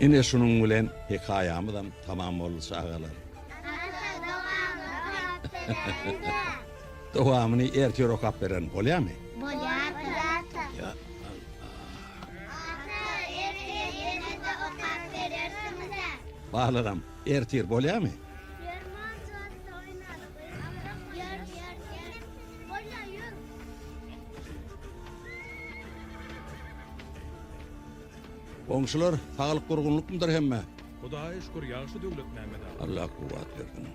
Ine şunuň bilen hekaýamyzam tamam boldy çagalar. Ata dowamyny okap beräýiň-dä. Dowamyny ertir okap bererin bolýamy? Bolýar ata. Ata ertir ýene-de okap berersiňiz-ä. Balaram ertir bolýamy? Ýör monjugatdy oýnalyň. Ýör ýör ýör. Bolýa ýör. Goňşular saglyk gurgunlykmydyr hemme? Hudaýa şükür ýagşy Döwletmämmet aga. Allah kuwwat bersin.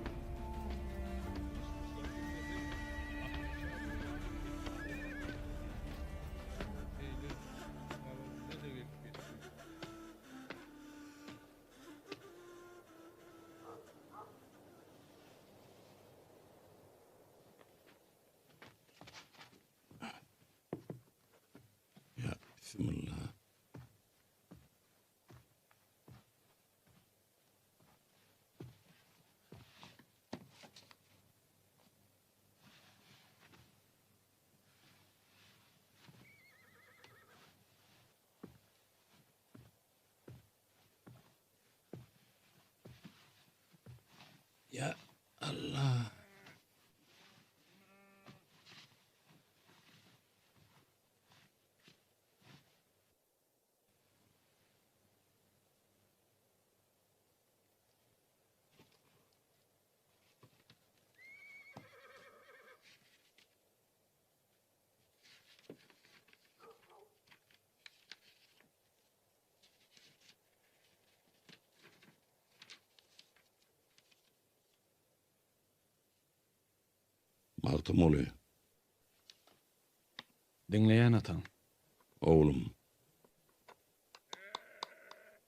Ya bismillah. Ya Allah. Magtymguly. Diňleýän atam. Oglum.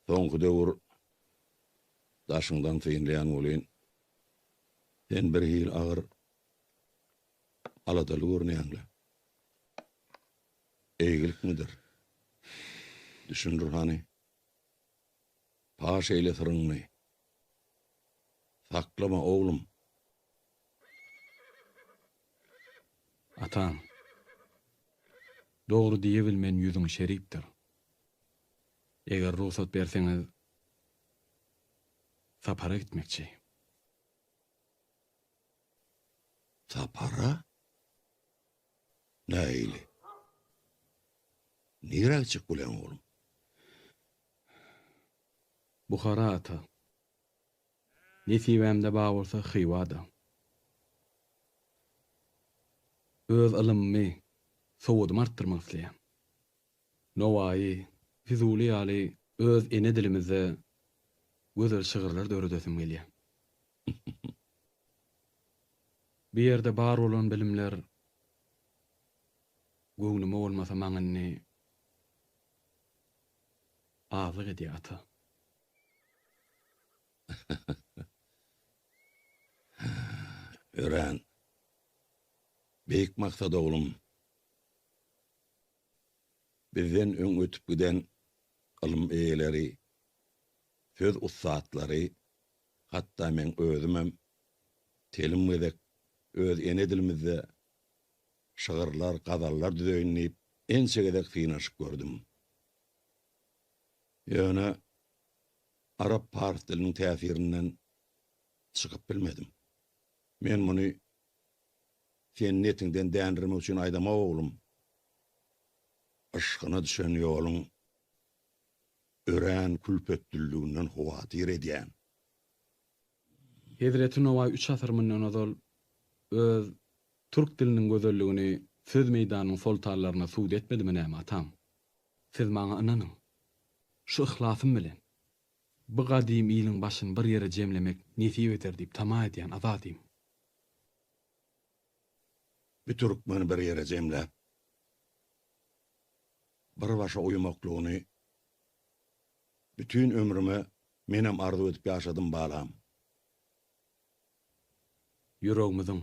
Soňky döwür daşyňdan synlaýan welin, sen birhili agyr aladaly görünýäň-le. Eýgilikmidir? Düşündir hany. Paş eýle syryňny. Saklama, oglum. Atam. Dogry diýebilmen ýüzüň şeripdir. Eger rugsat berseňiz, sapara gitmekçi. Sapara? Nähili? Nirä gitjek bolýaň, oglum? Buhara, ata. Nesibämde bar bolsa Hywa-da. Öz ylymymy, sowadymy artdyrmak isleýän. Nowaýy, Fizuly ýaly öz ene dilimizde gözel şygyrlar döredesim gelýär. Bu ýerde bar bolan bilimler göwnüme bolmasa maňa indi azlyk edýär ata. Örän beýik maksat oglum. Bizden öň ötüp giden ylym eýeleri, söz ussatlary, hatda meň özümem telim gezek öz ene dilimizde şygyrlar, gazallar düzeýin diýip ençe gezek synanyşyp gördüm. Ýöne arap-pars diliniň täsirinden çykyp bilmedim. Men muny seni netiňden dändirmek üçin aýdamok, oglum. Yşgyna düşen ýoluň örän külpetdilidiginden howatyr edýän. Hezreti Nowaý üç asyr mundan ozal öz türk diliniň gözelligini söz meýdanynyň soltanlaryna subut etmedimi näme, atam? Siz maňa ynanyň. Şu yhlasym bilen, bu gadym iliň başyny bir ýere jemlemek nesip eder diýip tama edýän Azadym. Bir türkmeni bir ýere jemläp, bir başa uýmaklygyny bütin ömrüme menem arzuw edip ýaşadym, balam. Ýüregimiziň,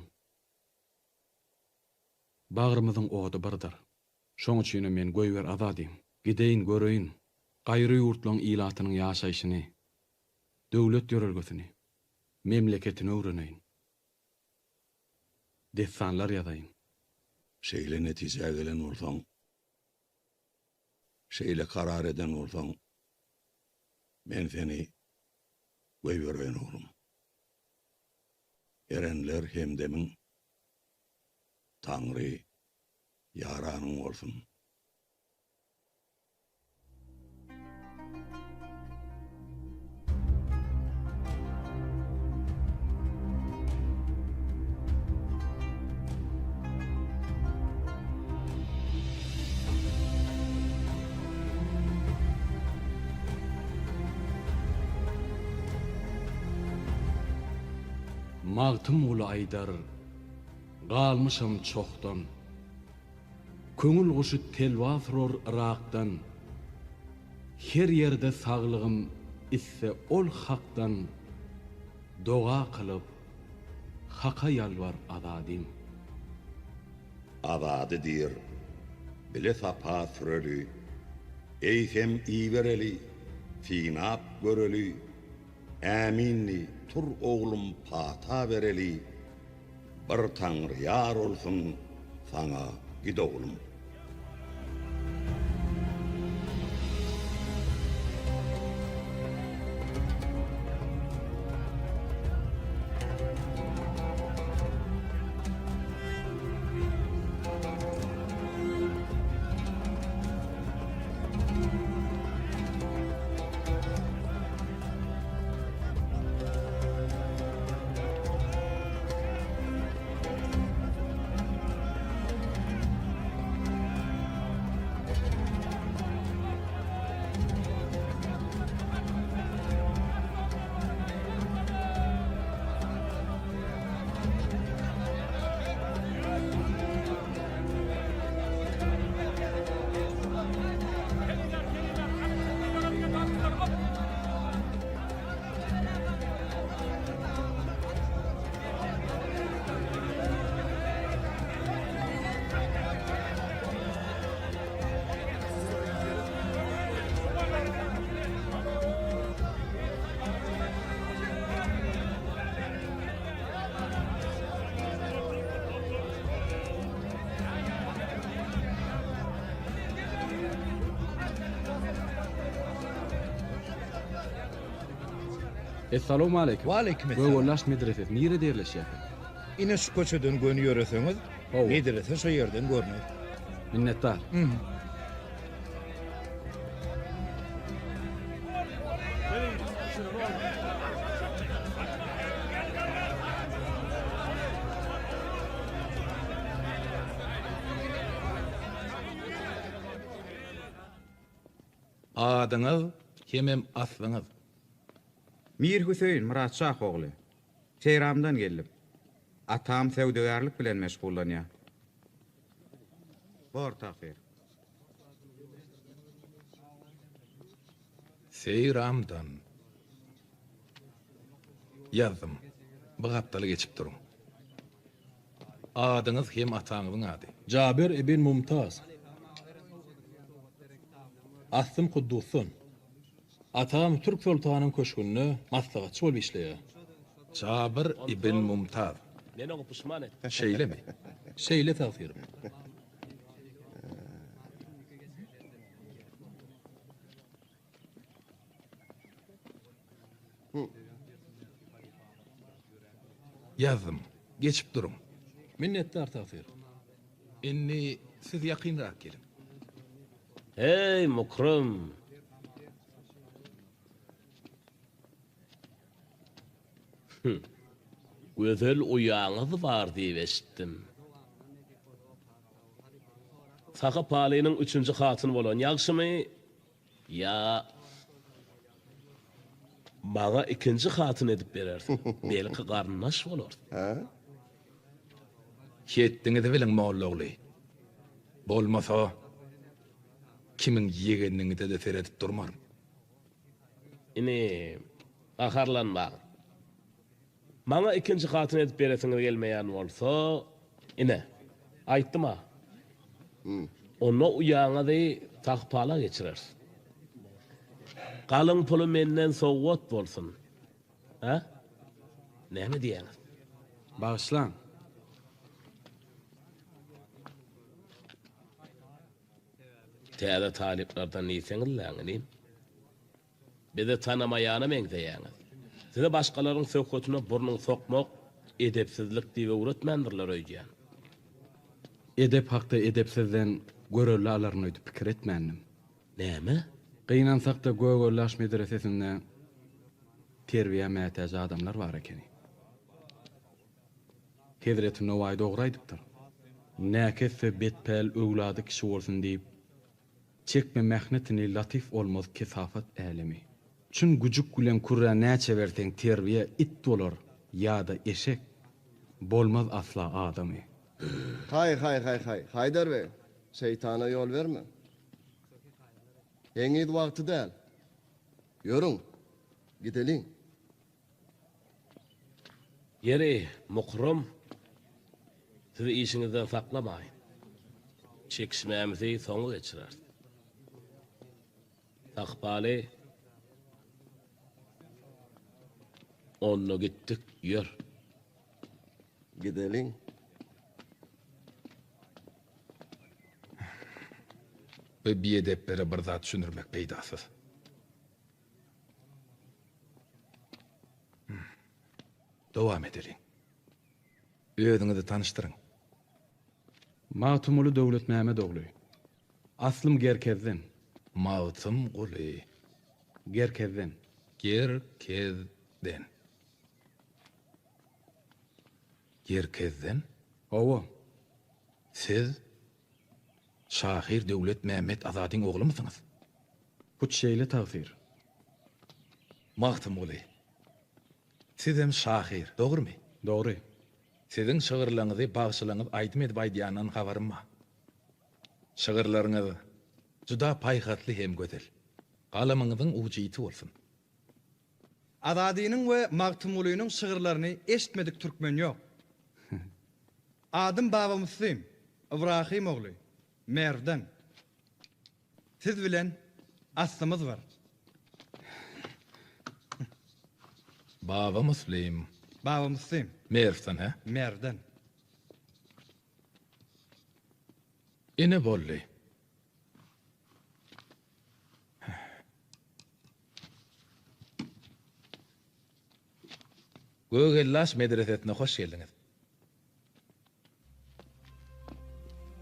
bagrymyzyň ody birdir. Şoň üçinem men goýber Azadym. Gideýin, göreýin, gaýry ýurtlaň ilatynyň ýaşaýşyny, döwlet ýörelgesini, memleketini öwreneýin. Dessanlar ýazaýyn. Şeýle netijä gelen bolsaň, şeýle karar eden bolsaň. Men seni goýbereýin oglum. Erenler hemdemiň, Taňry ýaranyň bolsun. Magtymguly aýdar, Galmyşam çohdan. Köňül guşy telwas urar Yrakdan. Her ýerde saglygym iste ol Hakdan, Doga kylyp, Haka ýalbar Azadym. Azady diýr, bile sapa süreli, Eýsem ibereli, synap göreli, Äminli tur oglum pata bereli, Bir Taňry ýar olsun saňa git oglum. Essalawmaleýkim. Waleýkim essalam. Gögöllaş medresesi nirede ýerleşýär? Ine şu köçeden göni ýöreseňiz, Hawa. medrese şo ýerden görner. Minnetdar. Adyňyz hemem aslyňyz? Mir Hüseýin Myrat şah ogly. Seýramdan geldim. Atam söwdagärlik bilen meşgullanýar. Bor, tagsyr. Seýramdan. Ýazdym. Bu gapdaly geçip duruň. Adyňyz hem ataňyzyň ady. Jabyr ibn Mumtaz. Aslym Kuddusdan. Atam türk soltanyň köşgünde maslahatçy bolup işleýär. Jabyr ibn Mumtaz. Şeýlemi? Şeýle tagsyr. Ýazdym. Geçip duruň. Minnetdar tagsyr. Indi siz ýakynrak geliň. Heý, Mukrym! Hü. Gözel uýaňyz bar diýip eşitdim. Sahyp Alynyň üçünji hatyny bolan ýagşymy ýa maňa ikinji hatyn edip berersiň? Belki garyndaş bolarys. Hetdiňizi biliň, molla ogly. Bolmasa, kimiň ýegeniniňize-de seredip durmaryn. Inim, gaharlanmaň. Maňa ikinji hatyn edip beresiňiz gelmeýän bolsa, ine, aýtdym-a. Onda uýaňyzy Sahpala geçireris. Galyň puly menden sowgat bolsun. Hä? Näme diýýäňiz? Bagyşlaň. Täze talyplardan diýseňizläň, inim. Bizi tanamaýana meňzeýäňiz. Size başgalaryň söhbetine burnuňy sokmak edepsizlik diýip öwretmändirler öýdýän. Edep hakda edepsizden görelde alaryn öýdüp pikir etmändim. Näme? Gynansak-da Gögellaş medresesinde terbiýä mätäç adamlar bar ekeni. Hezreti Nowaýy dogry aýdypdyr. Näkesse betpäl öwlady kişi bolsun diýip, çekme mähnetini latyf olmaz kesafat älemi. Çün güjük bilen kürrä näçe berseň terbiýe it bolar ýa-da eşek, bolmaz asla adamy. Haý haý haý haý, Haýdar beg, şeýtana ýol berme. Heňiz wagty däl. Ýörüň, gideliň. Ýeri, Mukram, sizi işiňizden saklamaýyn. Çekişmämizi soňa geçireris. Sahypaly, Onda gitdik, ýör. Gideliň. Bu biedeplere bir zat düşündirmek peýdasyz. Dowam edeliň. Özüňizi tanyşdyryň. Magtymguly Döwletmämmet ogly. Aslym Gerkezden. Magtymguly. Gerkezden. Gerkezden. Gerkezden? Hawa. Siz şahyr Döwletmämmet Azadyň oglumysyňyz? Hut şeýle tagsyr. Magtymguly, sizem şahyr, dogrumy? Dogry. Siziň şygyrlaryňyzy bagşylaryňyz aýdym edip aýdýandan habarym bar. Şygyrlaryňyz juda paýhasly hem gözel. Galamyňyzyň ujy ýiti bolsun. Azadynyň we Magtymgulynyň şygyrlaryny eşitmedik türkmen ýok. Adym Babamuslym, Ybrahym ogly, Merwden. Siz bilen aslymyz bir. Baba Muslim. Baba Muslim. Merwden hä? Merwden. Ine boldy. Gögellaş medresesine hoş geldiňiz.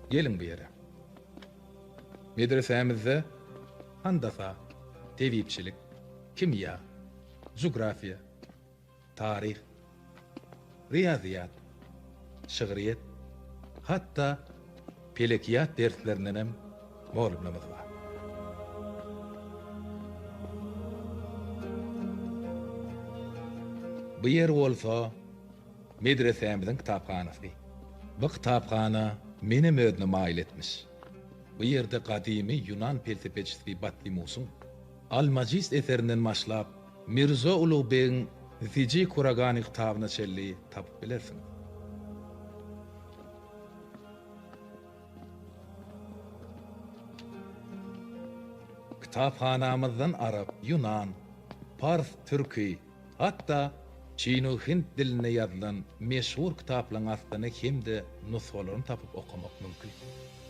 Geliň bu ýere. Medresämizde handasa, tebipçilik, kimýa, jugrafiýa, taryh, riýazyýat, şygryýet, hatda pelekiýat derslerindenem mugallymlarymyz bar. Bu ýer bolsa Medresämiziň kitaphanasy. Bu kitaphana menem özüne maýyl etmiş. Bu ýerde gadymy ýunan pelsepeçisi Batlimusyň Al-Majist eserinden başlap, Mirzo Ulugbegiň Ziji Kuragani kitabyna çenli tapyp bilersiňiz. Kitaphanamyzdan arap, ýunan, pars, türki, Hatda çinu-hind dilinde ýazylan meşhur kitaplaryň aslyny hem-de nusgalaryny tapyp okamak mümkin.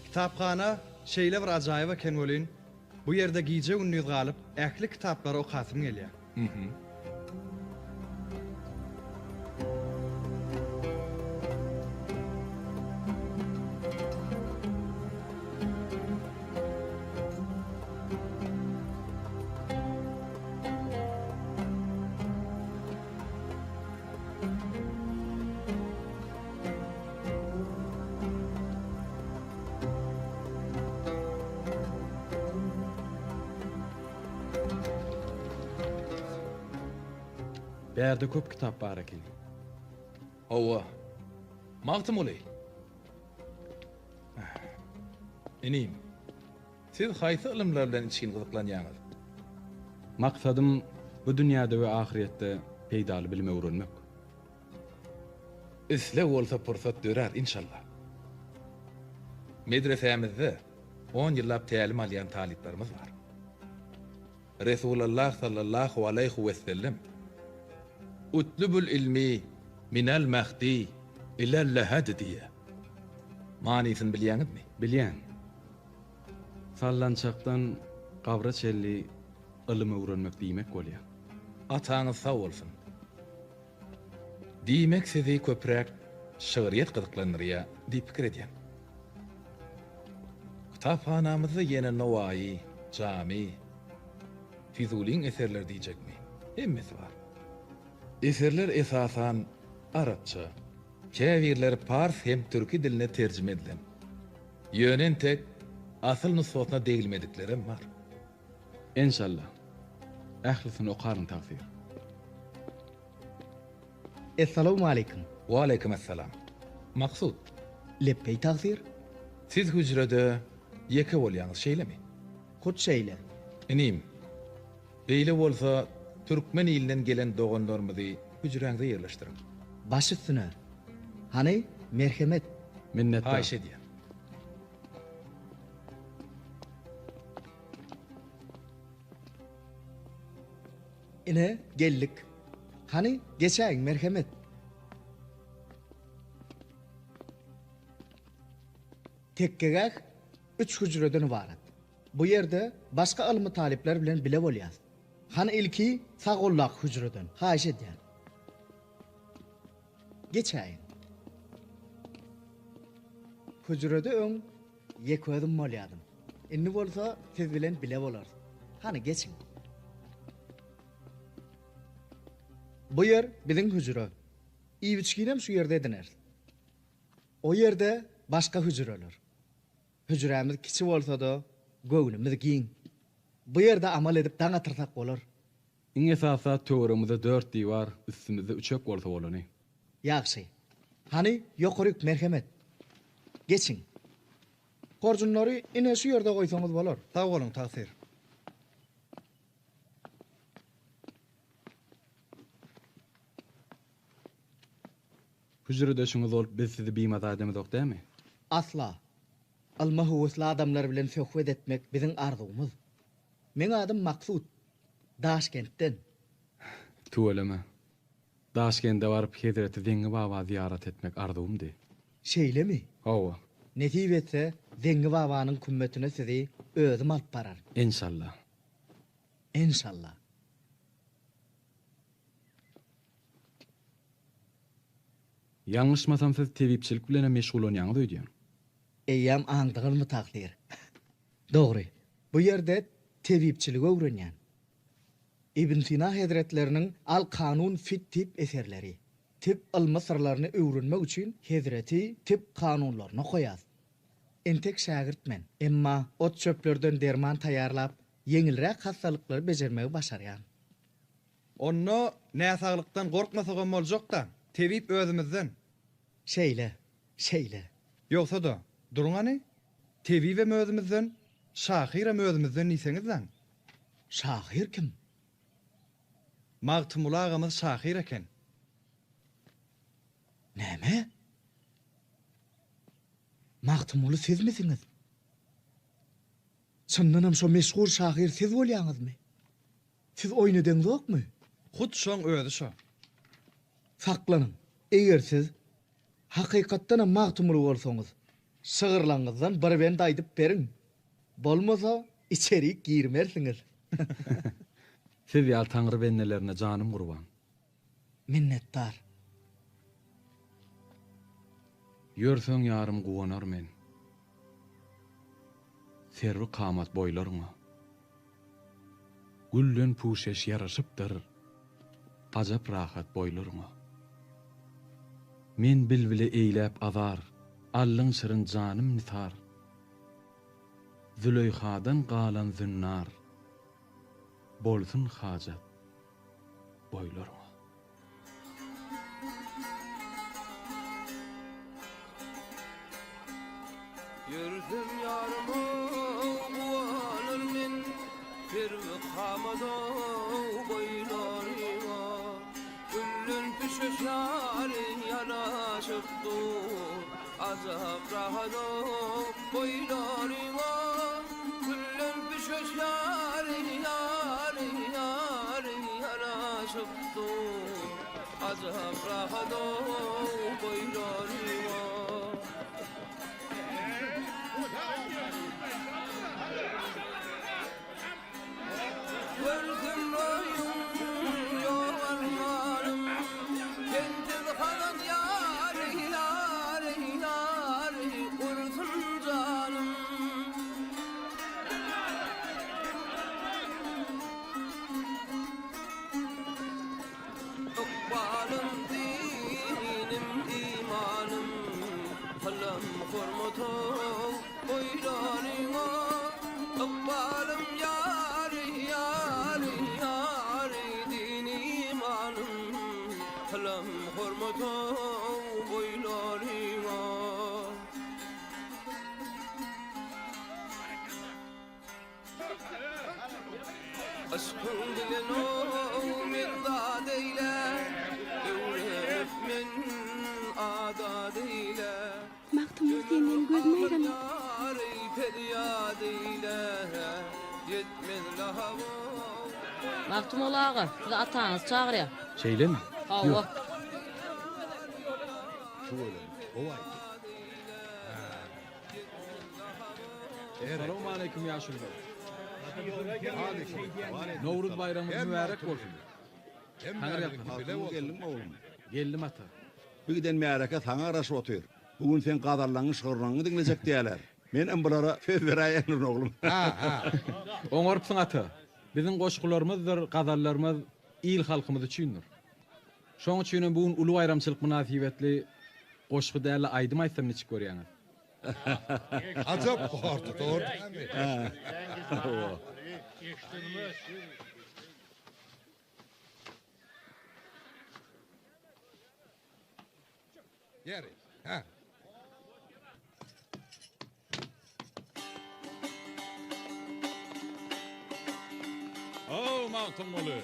Kitaphana şeýle bir ajaýyp eken welin, bu ýerde gije-gündiz galyp, ähli kitaplary okasym gelýär. Bärde köp kitap bar ekeni. Hawa. Magtymguly. Inim. Siz haýsy ylymlar bilen içgin gyzyklanýaňyz? Maksadym bu dünýäde we ahyrýetde peýdaly bilim öwrenmek. Isleg bolsa pursat dörär inşallah. Medresämizde on ýyllap tälim alýan talyplarymyz bar. Resulallah sallallahu aleýhi wesellem, Utlubul ilmi minel mehdi ilel lehedi diýýär. Manysyny bilýäňizmi? Bilýän. Sallançakdan gabra çenli. Ylym öwrenmek diýmek bolýar. Ataňyz sag bolsun. Diýmek sizi köpräk şygryýet gyzyklandyrýar diýip pikir edýän. Kitaphanamyzda ýene Nowaýy, Jamy, Fizulyň eserleri diýjekmi, hemmesi bar. Eserler esasan arapça, käbirleri pars hem türki diline terjime edilen. Ýöne entek asyl nusgasyna degilmediklerem bar. Enşalla, ählisini okaryn tagsyr. Essalawmaleýkim. Waleýkim essalam. Maksut. Lepbeý tagsyr. Siz hüjrede ýeke bolýaňyz, şeýlemi? Hut şeýle. Inim, beýle bolsa türkmen ilinden gelen doganlarymyzy hüjräňize ýerleşdiriň. Baş üstüne. Hany, merhemet. Minnetdar. Haýyş edýän. Ine, geldik. Hany, geçäýiň, merhemet. Tekgegäh üç hüjreden ybarat. Bu ýerde başga ylmy talyplar bilen bile bolýas. Hany ilki sag goldaky hüjreden, haýyş edýän. Geçäýiň. Hüjrede öň ýeke özüm bolýadym. Indi bolsa siz bilen bile bolarys. Hany geçiň. Bu ýer biziň hüjre. Iýip-içginem şu ýerde edineris. O ýerde başga hüjreler. Hüjrämiz kiçi bolsa-da, göwnümiz giň. Bu ýerde amal edip daň atyrsak bolar. Iň esasy zat töweregimizde dört diwar, üstümizde üçek bolsa bolany. Ýagşy. Hany, ýokaryk, merhemet. Geçiň. Horjunlary ine şu ýerde goýsaňyz bolar. Sag boluň, tagsyr. Hüjredeşiňiz bolup biz sizi bimaza edemizok dämi? Asla. Ylma höwesli adamlar bilen söhbet etmek biziň arzuwymyz. Meň adym Maksut. Daşkentden. Tüweleme. Daşkende baryp hezreti Zeňňi baba zyýarat etmek arzuwymdy. Şeýlemi? Hawa. Nesip etse, Zeňňi babanyň kümmetine sizi özüm alyp bararyn. Enşalla. Enşalla. Ýalňyşmasam siz tebipçilik bilenem meşgullanýaňyz öýdýän. Eýýäm aňdyňyzmy tagsyr? Dogry. Bu ýerde tebipçiligi öwrenýän. Ibn Sina hezretleriniň Al Kanun fit tib eserleri. Tib ylmy syrlaryny öwrenmek üçin hezreti tib kanunlaryny okaýas. Entek şägirt men. Emma ot-çöplerden derman taýýarlap, ýeňilräk hassalyklary bejermegi başarýan. Onda näsaglykdan gorkmasagam boljak-da, tebip özümizden. Şeýle, şeýle. Ýogsa-da, duruň hany, tebibem özümizden, şahyram özümizden diýseňizläň. Şahyr kim? Magtymguly agamyz şahyr eken. Näme? Magtymguly sizmisiňiz? Çyndanam şo meşhur şahyr siz bolýaňyzmy? Siz oýun edeňzokmy? Hut şoň özi şo. Saklanyň, eger siz hakykatdanam Magtymguly bolsaňyz, şygyrlaňyzdan bir bent aýdyp beriň. Bolmasa, içerik girmersiňiz. Siz ýaly Taňry bendelerine janym gurban. Minnetdar. Ýörseň ýarym guwanar men. Serwi kamat boýlaryňa. Gülden puşeş ýaraşypdyr, Ajap rahat boýlaryňa. Men bilbile eýläp azar, Allyň şirin janym nisar. Züleýhadan galan zünnar, Bolsun hajat boýlaryňa. Ýörsem ýaryma guwanar men, Serwi kamada boýlaryňa. Gülden pişeş ýary ýanaşyp dur, Ajap rahat-ow boýlaryňa. Gülden pişeş ýary, ýary, ýary ýanaşyp dur, Ajap rahat-ow boýlaryňa. Kylam hormata boýlaryňa Ykbalym ýary ýary ýary Din imanym Kylam hormata boýlaryňa. Yşkyň bilen ow men dat eýle, Öwrenip men adat eýle. Magtymguly senden gözümi aýranok. Ýary perýat eýle, Ýetmez lahaw. Magtymguly aga, sizi ataňyz çagyrýar. Şeýlemi? Hawa. Tüweleme, gowy aýdýaň. Salowmaleýkim ýaşulular. Nowruz baýramyňyz mübärek bolsun. Taňryýalkasyn. Geldiňmi oglum? Geldim ata. Bu giden märeke saňa garaşyp otyr. Bu gün seň gazallaňy, şygyrlaňy diňlejek diýýäler. Menem bulara söz beräýendirin oglum. Oňarypsyň ata. Biziň goşgularymyzdyr gazallarymyz il-halkymyz üçindir. Şoň üçinem bu gün uly baýramçylyk mynasybetli goşgy däl-de aýdym aýtsam niçik görýäňiz? Ajap bordy, dogry dälmi? Hawa. Ýeri, hä. How, Magtymguly!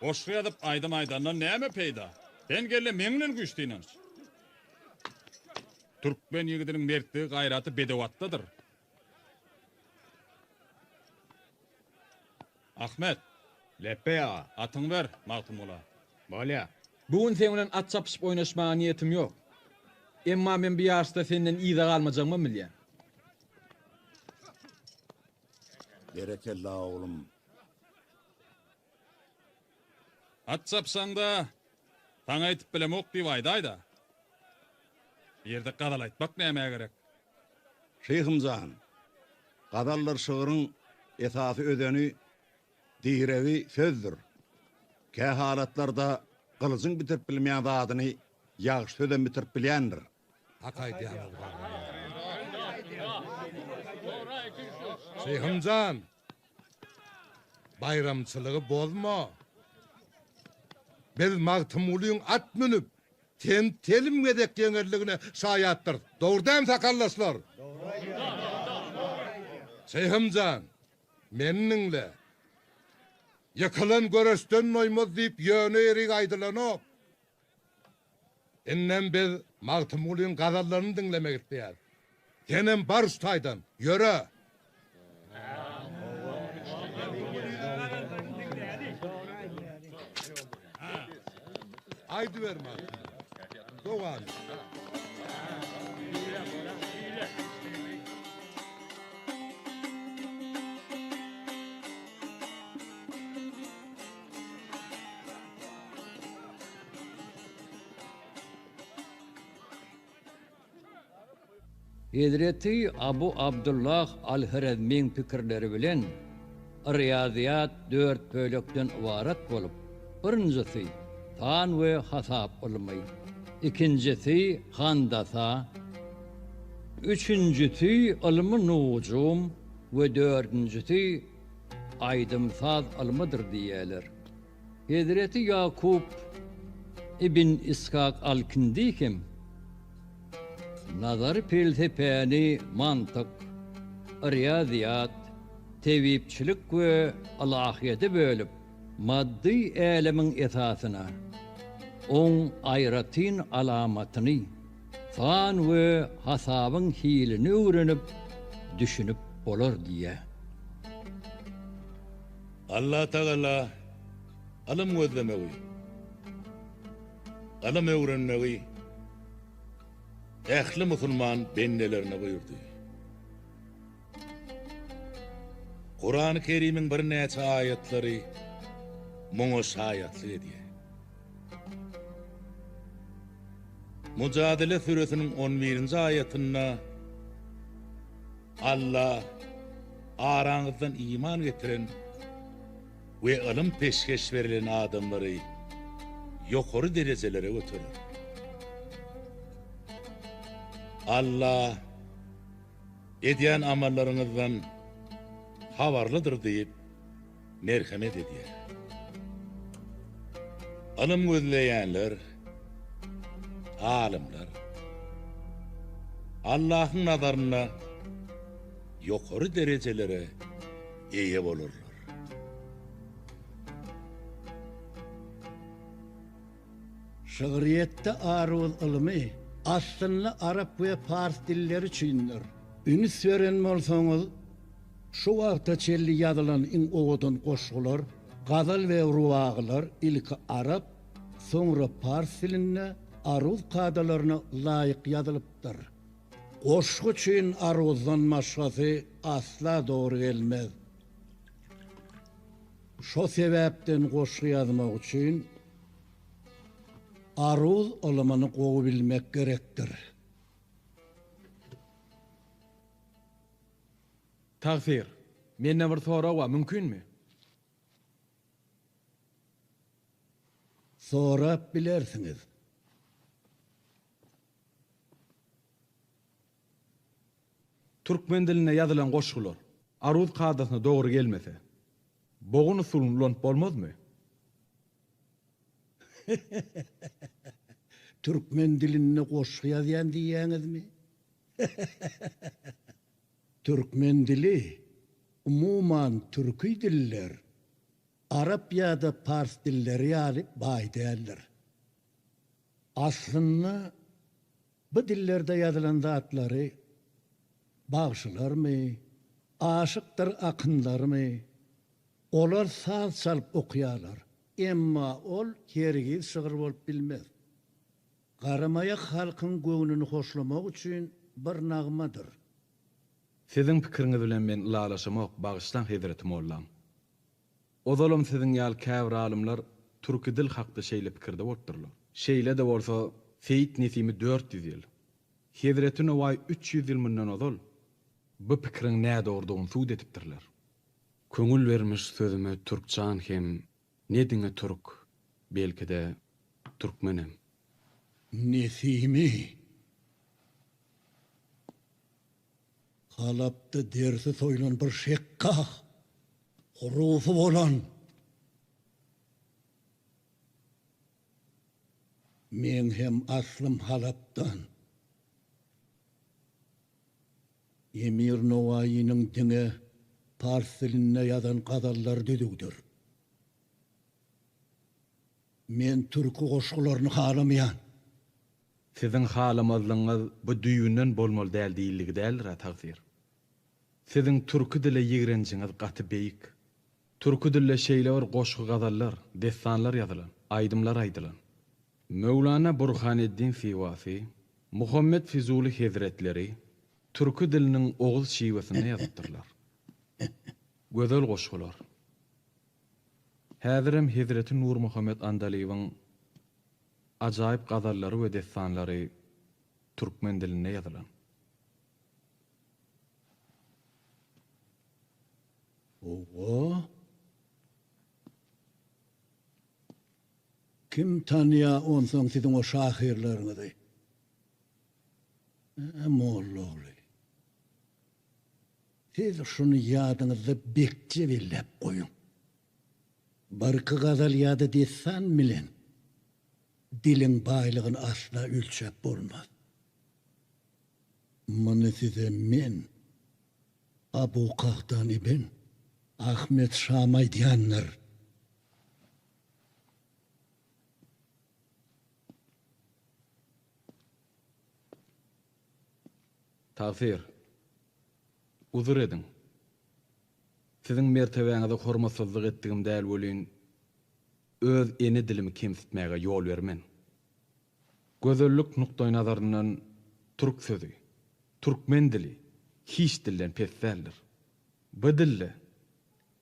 Goşgy ýazyp, aýdym aýdandan näme peýda? Sen gel-de meň bilen güýç synanyş. Türkmen ýigidiniň mertligi, gaýraty bedew atdadyr. Ahmet! Lepbeý aga! Atyňy ber, Magtymgula. Bolýa. Bu gün seň bilen at çapyşyp oýnaşmaga niýetim ýok. Emma men bu ýaryşda senden yza galmajagymam bilýän. Berekella, oglum. At çapyşaňda, saňa aýdyp bilemok diýip aýdaý-da. Bu ýerde gazal aýtmak nämä gerek? Şyhym jan, gazaldyr şygryň esasy özeni, diregi sözdür. Kä halatlarda gylyjyň bitirip bilmeýän zadyny ýagşy sözem bitirip bilýändir. Hak aýdýaňyz garry. Şyhym jan, Baýramçylygy bozma. Biz Magtymgulyň at münüp, seni telim gezek ýeňenligine şaýatdyrys. Dogry dälmi, sakaldaşlar? Şyhym jan, meni diňle. Ýykylan göreşden doýmaz diýip ýöne ýerik aýdylanok. Indem biz Magtymgulyň gazallaryny diňlemek isleýäris. Senem bar şu taýdan, ýöre! Aýdyber Magtymguly. Dowam et. Hezreti Abu Abdullah al-Horezmiň pikirleri bilen riýazyýat dört bölekden ybarat bolup, birinjisi, san we hasap ylmy, ikinjisi, handasa, üçünjisi, ylmy nujum we dördünjisi, aýdym-saz ylmydyr diýýärler. Hezreti Ýakup ibn Ishak al-Kindi hem nazary pelsepäni mantyk, riýazyýat, tebipçilik we ylahyýete bölüp, maddy älemiň esasyna, oň aýratyn alamatyny, san we hasabyň hilini öwrenip, düşünip bolar diýýär. Allatagala ylym gözlemegi, ylym öwrenmegi ähli musulman bendelerine buýurdy. Kurany Kerimiň birnäçe aýatlary muňa şaýatlyk edýär. Mujadele süresiniň on birinji aýatynda Alla araňyzdan iman getiren we ylym peşgeş berlen adamlary ýokary derejelere göterer. Alla edýän amallaryňyzdan habarlydyr diýip merhemet edýär. Ylym gözleýänler, alymlar Allahyň nazarynda ýokary derejelere eýe bolarlar. Şygryýetde aruz ylymy aslynda arap we pars dilleri üçindir. Üns beren bolsaňyz, şu wagta çenli ýazylan iň owadan goşgular, gazal we rubagylar ilki arap, soňra pars dilinde aruz kadalaryna laýyk ýazylypdyr. Goşgy üçin aruzdan başgasy asla dogry gelmez. Şo sebäpden goşgy ýazmak üçin aruz ylymyny gowy bilmek gerekdir. Tagsyr, mende bir sorag bar, mümkinmi? Sorap bilersiňiz. Türkmen dilinde ýazylan goşgular aruz kadasyna dogry gelmese, bogun usulyny ulanyp bolmazmy? Türkmen dilinde goşgy ýazýan diýýäňizmi? Türkmen dili, umuman türki diller, arap ýa-da pars dilleri ýaly baý däldir. Aslynda bu dillerde ýazylan zatlary bagşylarmy, aşykdyr akynlarmy, olar saz çalyp okýarlar. Emma ol hergiz şygyr bolup bilmez. Garamaýak halkyň göwnüni hoşlamak üçin bir nagmadyr. Siziň pikiriňiz bilen men ylalaşamok, bagyşlaň hezreti mollam. Ozalam siziň ýaly käbir alymlar türki dil hakda şeýle pikirde bolupdyrlar. Şeýle-de bolsa, Seýit Nesimi 400 ýyl, Hezreti Nowaýy 300 ýyl mundan ozal bu pikiriň nädogrudygyny subut edipdirler. Köňül bermiş sözüme türkjan hem ne diňe türk, belki-de türkmenem. Nesimi Halapda derisi soýlan bir şekgah, hurufy bolan. Meň hem aslym Halapdan. Emir Nowaýynyň diňe pars dilinde ýazan gazallary düzüwdir. Men türki goşgularyny halamaýan. Siziň halamazlygyňyz bu düýbünden bolmaly däl diýildigi däldir-ä tagsyr. Siziň türki dile ýigrenjiňiz gaty beýik. Türki dilde şeýle bir goşgy-gazallar, dessanlar ýazylan, aýdymlar aýdylan. Möwlana Burhaneddin Siwasy, Muhammet Fizuly hezretleri türki diliniň oguz şiwesinde ýazypdyrlar. Gözel goşgular. Häzirem hezreti Nurmuhammet Andalybyň ajaýyp gazallary we dessanlary türkmen dilinde ýazylan. Hawa. Kim tanýa onsoň siziň o şahyrlaryňyzy? Ä, molla ogly. Siz şuny ýadyňyzda bekje belläp goýuň. Birki gazal ýa-da dessan bilen diliň baýlygyny asla ölçäp bolmaz. Muny size men, Abu Kahtan ibn Ahmet Şam aýdýandyr. Tagsyr, uzur ediň. Siziň mertebäňize hormatsyzlyk etdigim däl welin, öz ene dilimi kemsitmäge ýol bermen. Gözellik nukdaýnazaryndan türk sözi, türkmen dili hiç dilden pes däldir. Bu dilde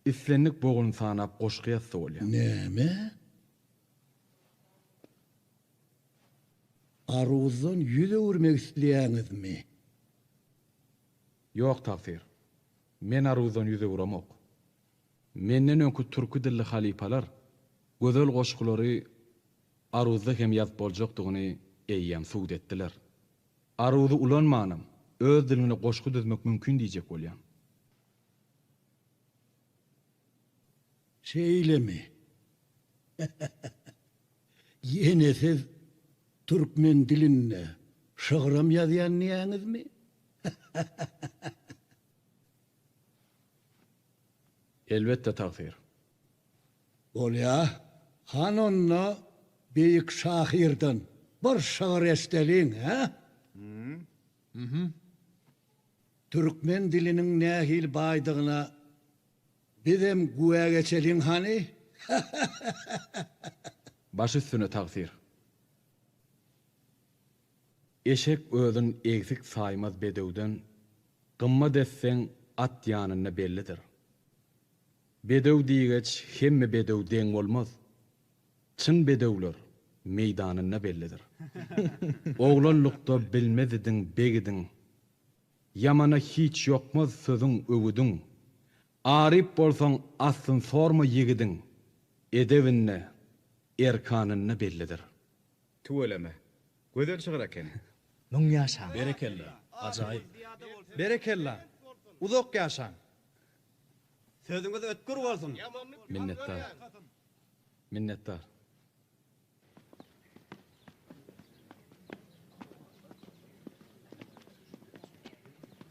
islendik boguny sanap goşgy ýazsa bolýar. Näme? Aruzdan ýüz öwürmek isleýäňizmi? Ýok, tagsyr. Men aruzdan ýüz öwüremok. Menden öňki türki dilli halypalar gözel goşgulary aruzda hem ýazyp boljakdygyny eýýäm subut etdiler. Aruzy ulanmanam, öz diliňde goşgy düzmek mümkin diýjek bolýan. Şeýlemi? Ýene siz türkmen dilinde şygram ýazýan diýýäňizmi? Elbetde tagsyr. Bolýa. Han onda beýik şahyrdan bir şygyr eşdeliň, hä? Türkmen diliniň nähili baýdygyna bizem güwä geçeliň hany? Baş üstüne tagsyr. Eşek özün egsik saýmaz bedewden, Gymmat etseň at ýanynda bellidir. Bedew diýgeç hemme bedew deň bolmaz, Çyn bedewler meýdanynda bellidir. Oglanlykda bilmez idiň beg idiň, Ýamana hiç ýokmaz sözüň öwüdiň. Aryp bolsaň aslyn sorma ýigidiň, Edebinde, erkanynda bellidir. Tüweleme. Gözel şygyr eken. Müň ýaşaň. Berekella. Ajaýyp. Berekella. Uzak ýaşaň. Sözüňiz ötgür bolsun. Minnetdar. Minnetdar.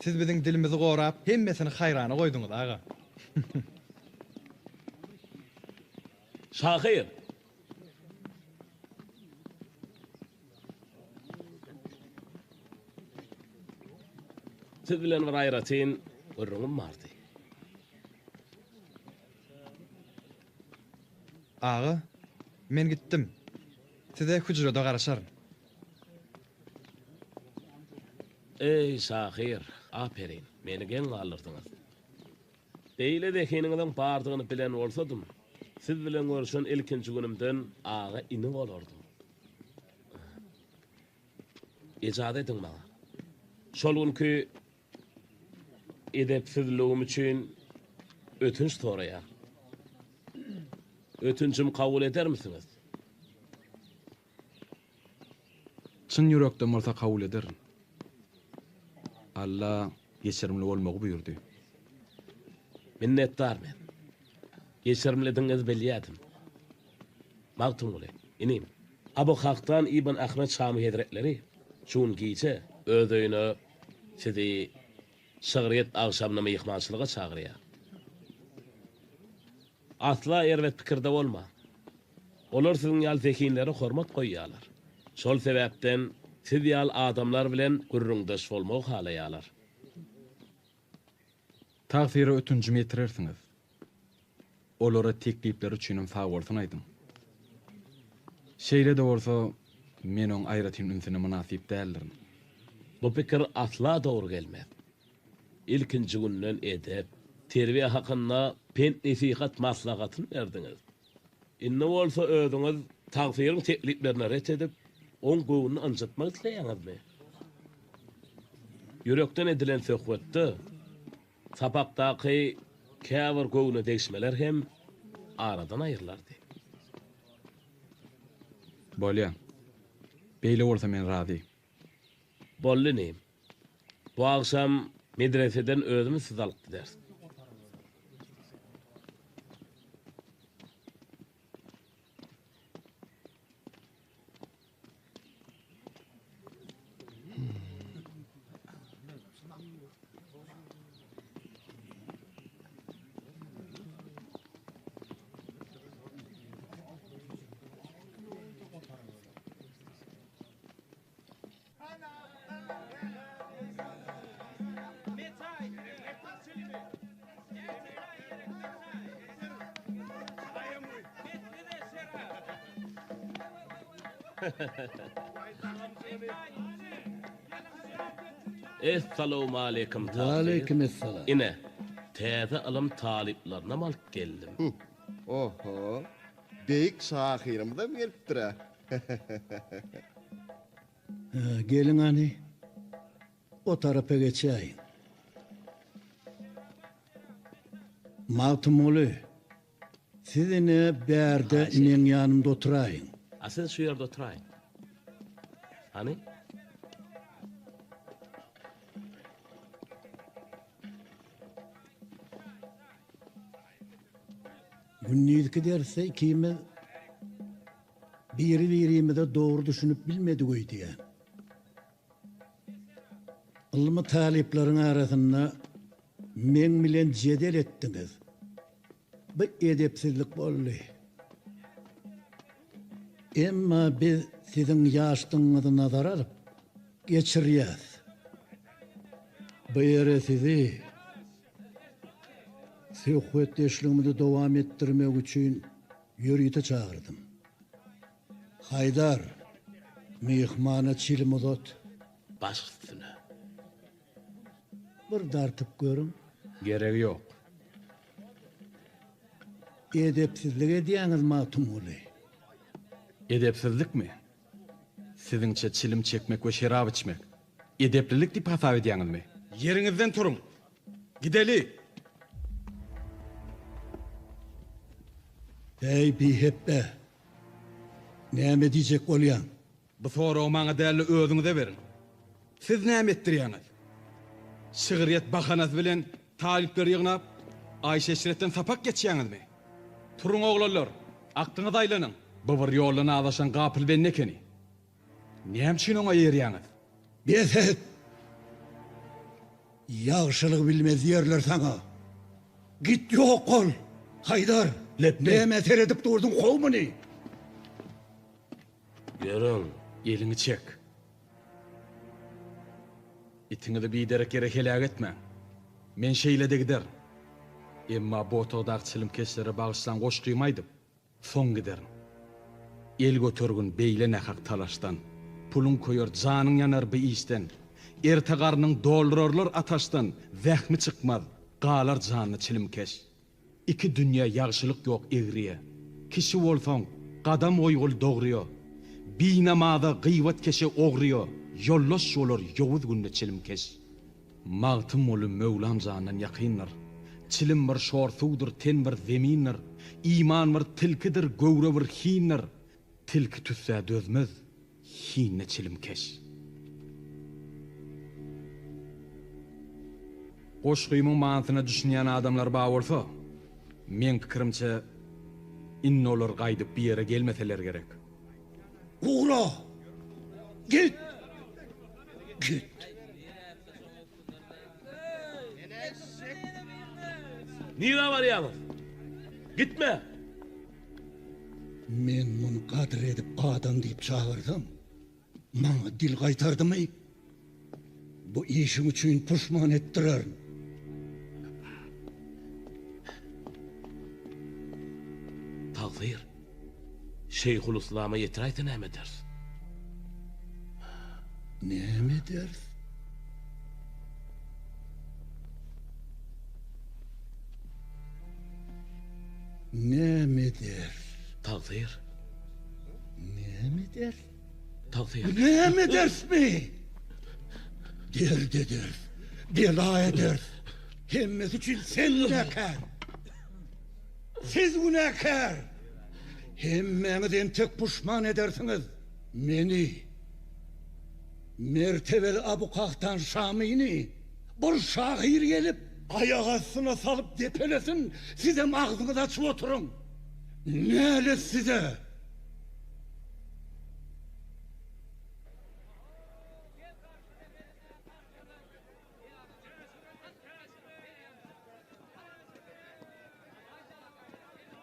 Siz biziň dilimizi gorap hemmesini haýrana goýduňyz aga. Şahyr! Siz bilen bir aýratyn gürrüňim bardy. Aga, men gitdim. Size hüjrede garaşaryn. Eý, şahyr, aperin, meni geň galdyrdyňyz. Beýle zehiniňiziň bardygyny bilen bolsadym, siz bilen görüşen ilkinji günümden aga-ini bolardym. Ejaza ediň maňa. Şol günki edepsizligim üçin ötünç soraýan. Ötünjimi kabul edermisiňiz? Çyn ýürekden bolsa kabul ederin. Alla geçirimli bolmagy buýurdy. Minnetdar men. Geçirimlidigiňizi bilýärdim. Magtymguly, inim, Abu Hakdan ibn Ahmet Şamy hezretleri şu gün gije öz öýüne sizi şygryýet agşamyna myhmançylyga çagyrýar. Asla erbet pikirde bolmaň. Olar siziň ýaly zehinlere hormat goýýarlar. Şol sebäpden siz ýaly adamlar bilen gürrüňdeş bolmagy halaýarlar. Tagsyra ötünjimi ýetirersiňiz. Olara teklipleri üçinem sagbolsun aýdyň. Şeýle-de bolsa, men oň aýratyn ünsüne mynasyp däldirin. Bu pikir asla dogry gelmez. Ilkinji günden edep, terbiýe hakynda pent-nesihat maslahatyny berdiňiz. Indi bolsa özüňiz tagsyryň tekliplerini ret edip, oň göwnüni ynjytmak isleýäňizmi? Ýürekden edilen söhbetde sapakdaky käbir göwne degişmeler hem aradan aýrylardy. Bolýa. Beýle bolsa men razy. Boldy inim. Bu agşam medreseden özümiz sizi alyp gideris. Essalawmaleýkim tagsyr. Waleýkim essalam. Ine, täze ylym talyplarynam alyp geldim. Oho, beýik şahyrymyzam gelipdir-ä. Geliň hany, o tarapa geçäýiň. Magtymguly, siz ine bärde meň ýanymda oturaýyň. A siz şu ýerde oturaýyň. Hany? Gündizki dersde ikimiz biri-birimize dogry düşünip bilmedik öýdýän. Ylmy talyplaryň arasynda meň bilen jedel etdiňiz. Bu edepsizlik boldy. Emma biz siziň ýaşdygyňyzy nazara alyp, geçirýäs. Bu ýere sizi söhbetdeşligimizi dowam etdirmek üçin ýörite çagyrdym. Haýdar, myhmana çilim uzat. Baş üstüne. Bir dartyp görüň. Geregi ýok. Edepsizlik edýäňiz, Magtymguly. Edepsizlikmi? Siziňçe çilim çekmek we şerap içmek edeplilik diýip hasap edýäňizmi? Ýeriňizden turuň! Gideli! Äý, bihepbe! Näme diýjek bolýaň? Bu soragy maňa däl-de özüňize beriň. Siz näme etdirýäňiz? Şygryýet bahanasy bilen talyplary ýygnap, aýşy-eşretden sapak geçýäňizmi? Turuň oglanlar, aklyňyza aýlanyň! Bu bir ýoldan azaşan gapyl bende ekeni. Näme üçin oňa eýerýäňiz? Bes et! Ýagşylygy bilmez diýerler saňa. Git ýok bol! Haýdar! Lepbeý! Nämä seredip durduň, kow muny! Ýörüň! Eliňi çek! Itiňizi biderek ýere heläk etmäň. Men şeýle-de giderin. Emma bu otagdaky çilimkeşlere bagyşlan goşgymy aýdyp, soň giderin. El götergin beýle nähak talaşdan. Puluň köýer, janyň ýanar bi işden. Erte garnyň doldurarlar ataşdan, Zähmi çykmaz, galar janly çilimkeş. Iki dünýe ýagşylyk ýok egriýe. Kişi bolsaň, gadam goýgul dogryýa. Binamaza, gyýbatkeşe, ogryýa, Ýoldaş bolar ýowuz günde çilimkeş. Magtymguly Möwlam jandan ýakyndyr. Çilim bir şor suwdur, ten bir zemindir. Iman bir tilkidir, göwre bir hindir. Tilki tüssä dözmez, hinde çilimkeş. Goşgymyň manysyna düşünýän adamlar bar bolsa, meň pikirimçe, indi olar gaýdyp bu ýere gelmeseler gerek. Ugra! Git! Git! Nirä barýaňyz? Gitme! Men muny gadyr edip adam diýip çagyrsam, maňa dil gaýtardymy? Bu işiň üçin puşman etdirerin. Tagsyr, Şeýhuluslama ýetiräýse näme ederis? Näme ederis? Näme ederis? Tagsyr. Näme ederis? Tagsyr. Näme ederismi? Dert ederis, bela ederis. Hemmesi üçin sen günäkär. Siz günäkär. Hemmäňiz entek puşman edersiňiz. Meni, mertebeli Abu Kahtan Şamyny bir şahyr gelip, aýak astyna salyp depelesin, sizem agzyňyzy açyp oturyň. Nälet size!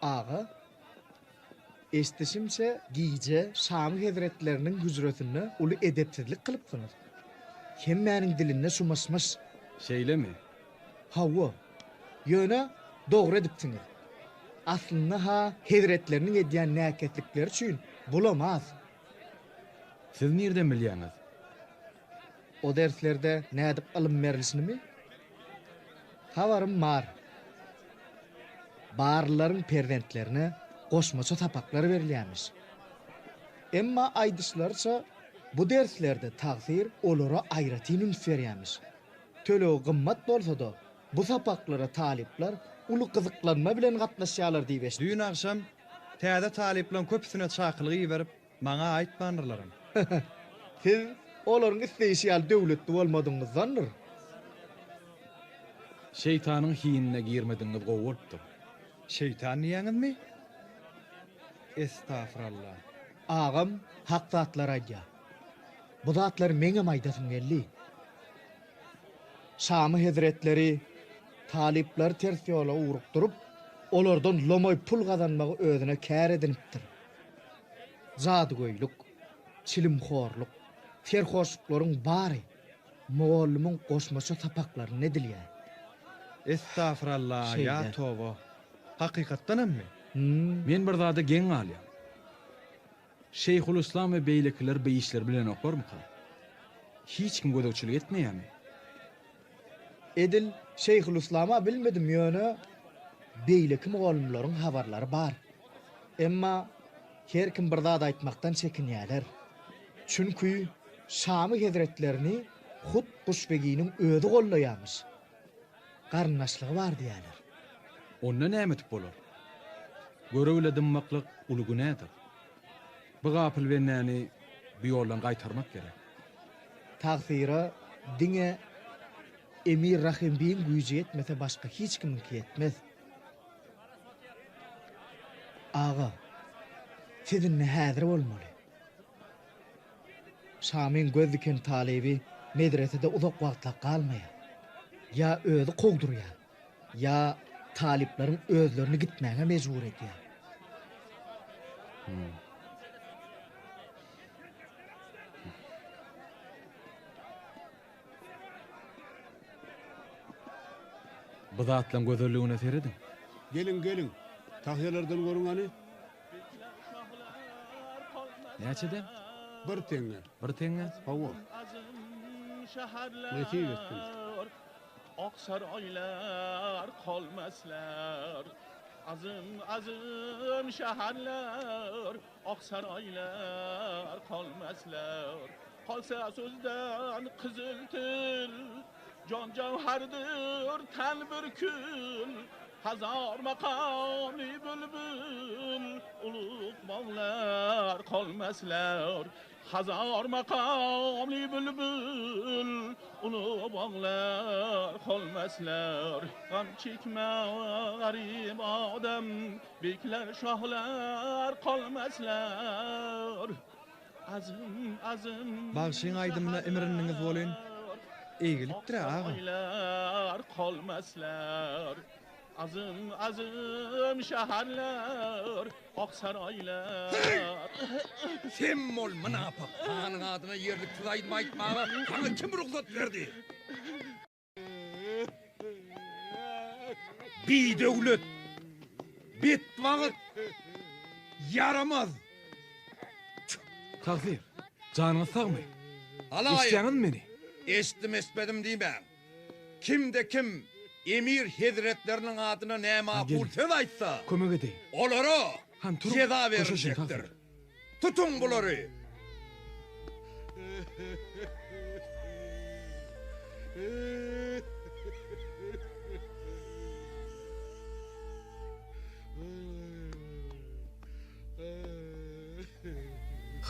Aga, eşdişimçe gije Şamy hezretleriniň hüjresinde uly edepsizlik kylypsyňyz. Hemmäniň dilinde şu myş-myş. Şeýlemi? Hawa. Ýöne dogry edipsiňiz. Aslynda-ha hezretleriniň edýän näkeslikleri üçin bulam az. Siz nirden bilýäňiz? O derslerde nädip ylym berlişinimi? Habarym bar. Barlylaryň perzentlerine goşmaça sapaklar berilýärmiş. Emma aýdyşlaryça, bu derslerde tagsyr olara aýratyn üns berýärmiş. Tölegi gymmat bolsa-da, bu sapaklara talyplar uly gyzyklanma bilen gatnaşýarlar diýip eşitdim. Düýn agşam täze talyplaryň köpüsine çakylyk iberip, Maňa aýtmandyrlaram. Siz olaryň isleýşi ýaly döwletli bolmadygyňyzdandyr. Şeýtanyň hinine girmedigiňiz gowy bolupdyr. Şeýtan diýýäňizmi? Estafuralla. Agam hak zatlar aýdýar. Bu zatlary meňem aýdasym geldi. Şamy hezretleri talyplary ters ýola ugrukdyryp, olardan lomaý pul gazanmagy özüne kär edinipdir. Jadygöýlük, çilimhorluk, serhoşluklaryň bary mugallymyň goşmaça sapaklarynda edilýär. Estafuralla, ýa Şeýle. toba. Hakykatdanammy? Men bir zada geň galýan. Şeýhulyslam we beýlekiler bu işleri bilenoklarmyka? Hiç kim gözegçilik etmeýärmi? Edil Şeýhulyslam-a bilmedim ýöne beýleki mugallymlaryň habarlary bar. Emma her kim bir zat aýtmakdan çekinýärler. Çünki Şamy hezretlerini hut Guşbeginiň özi gollaýarmyş. Garyndaşlygy bar diýýärler. Onda näme edip bolar? Göre-bile dymmaklyk uly günädir. Bu gapyl bendäni bu ýoldan gaýtarmak gerek. Tagsyra diňe Emir Rahym biň güýji ýetmese başga hiç kimiňki ýetmez. Aga, siz indi häzir bolmaly. Şamyň göz diken talyby medresede uzak wagtlap galmaýar. Ýa özi kowdurýar, ýa talyplaryň özlerini gitmäge mejbur edýär. Bu zatlaň gözelligine serediň. Geliň, geliň. Tahýalardan görüň hany. Näçeden? Bir teňňe. Bir teňňe? Hawa. Nesip etsin. Oq saroylar qolmaslar Azim azim shaharlar Oq saroylar qolmaslar Qolsa so'zdan qizil til Jon javhardir tan bir kul Hazor maqomli bulbul Ulug' bog'lar qolmaslar Hazor maqomli bulbul Ulug' bog'lar qolmaslar G'am chekma g'arib odam Beklar shohlar qolmaslar Azim azim Bagşyň aýdymyna imrindiňiz welin, eýgilikdir-ä, aga. Saroylar qolmaslar Azim azim shaharlar Oq saroylar Sem bol, mynapak! Hanyň adyna ýerliksiz aýdym aýtmaga saňa kim rugsat berdi? Bidöwlet! Betbagt! Ýaramaz! Tagsyr, janyňyz sagmy? Alaýyk! Eşidýäňizmi meni? Eşitdim-eşitmedim diýmäň. Kimde-kim emir hezretleriniň adyna nämakul söz aýtsa, Kömek edeýin. olara Han, turuň, jeza köşeşiň, beriljekdir. tagsyr. Tutuň bulary!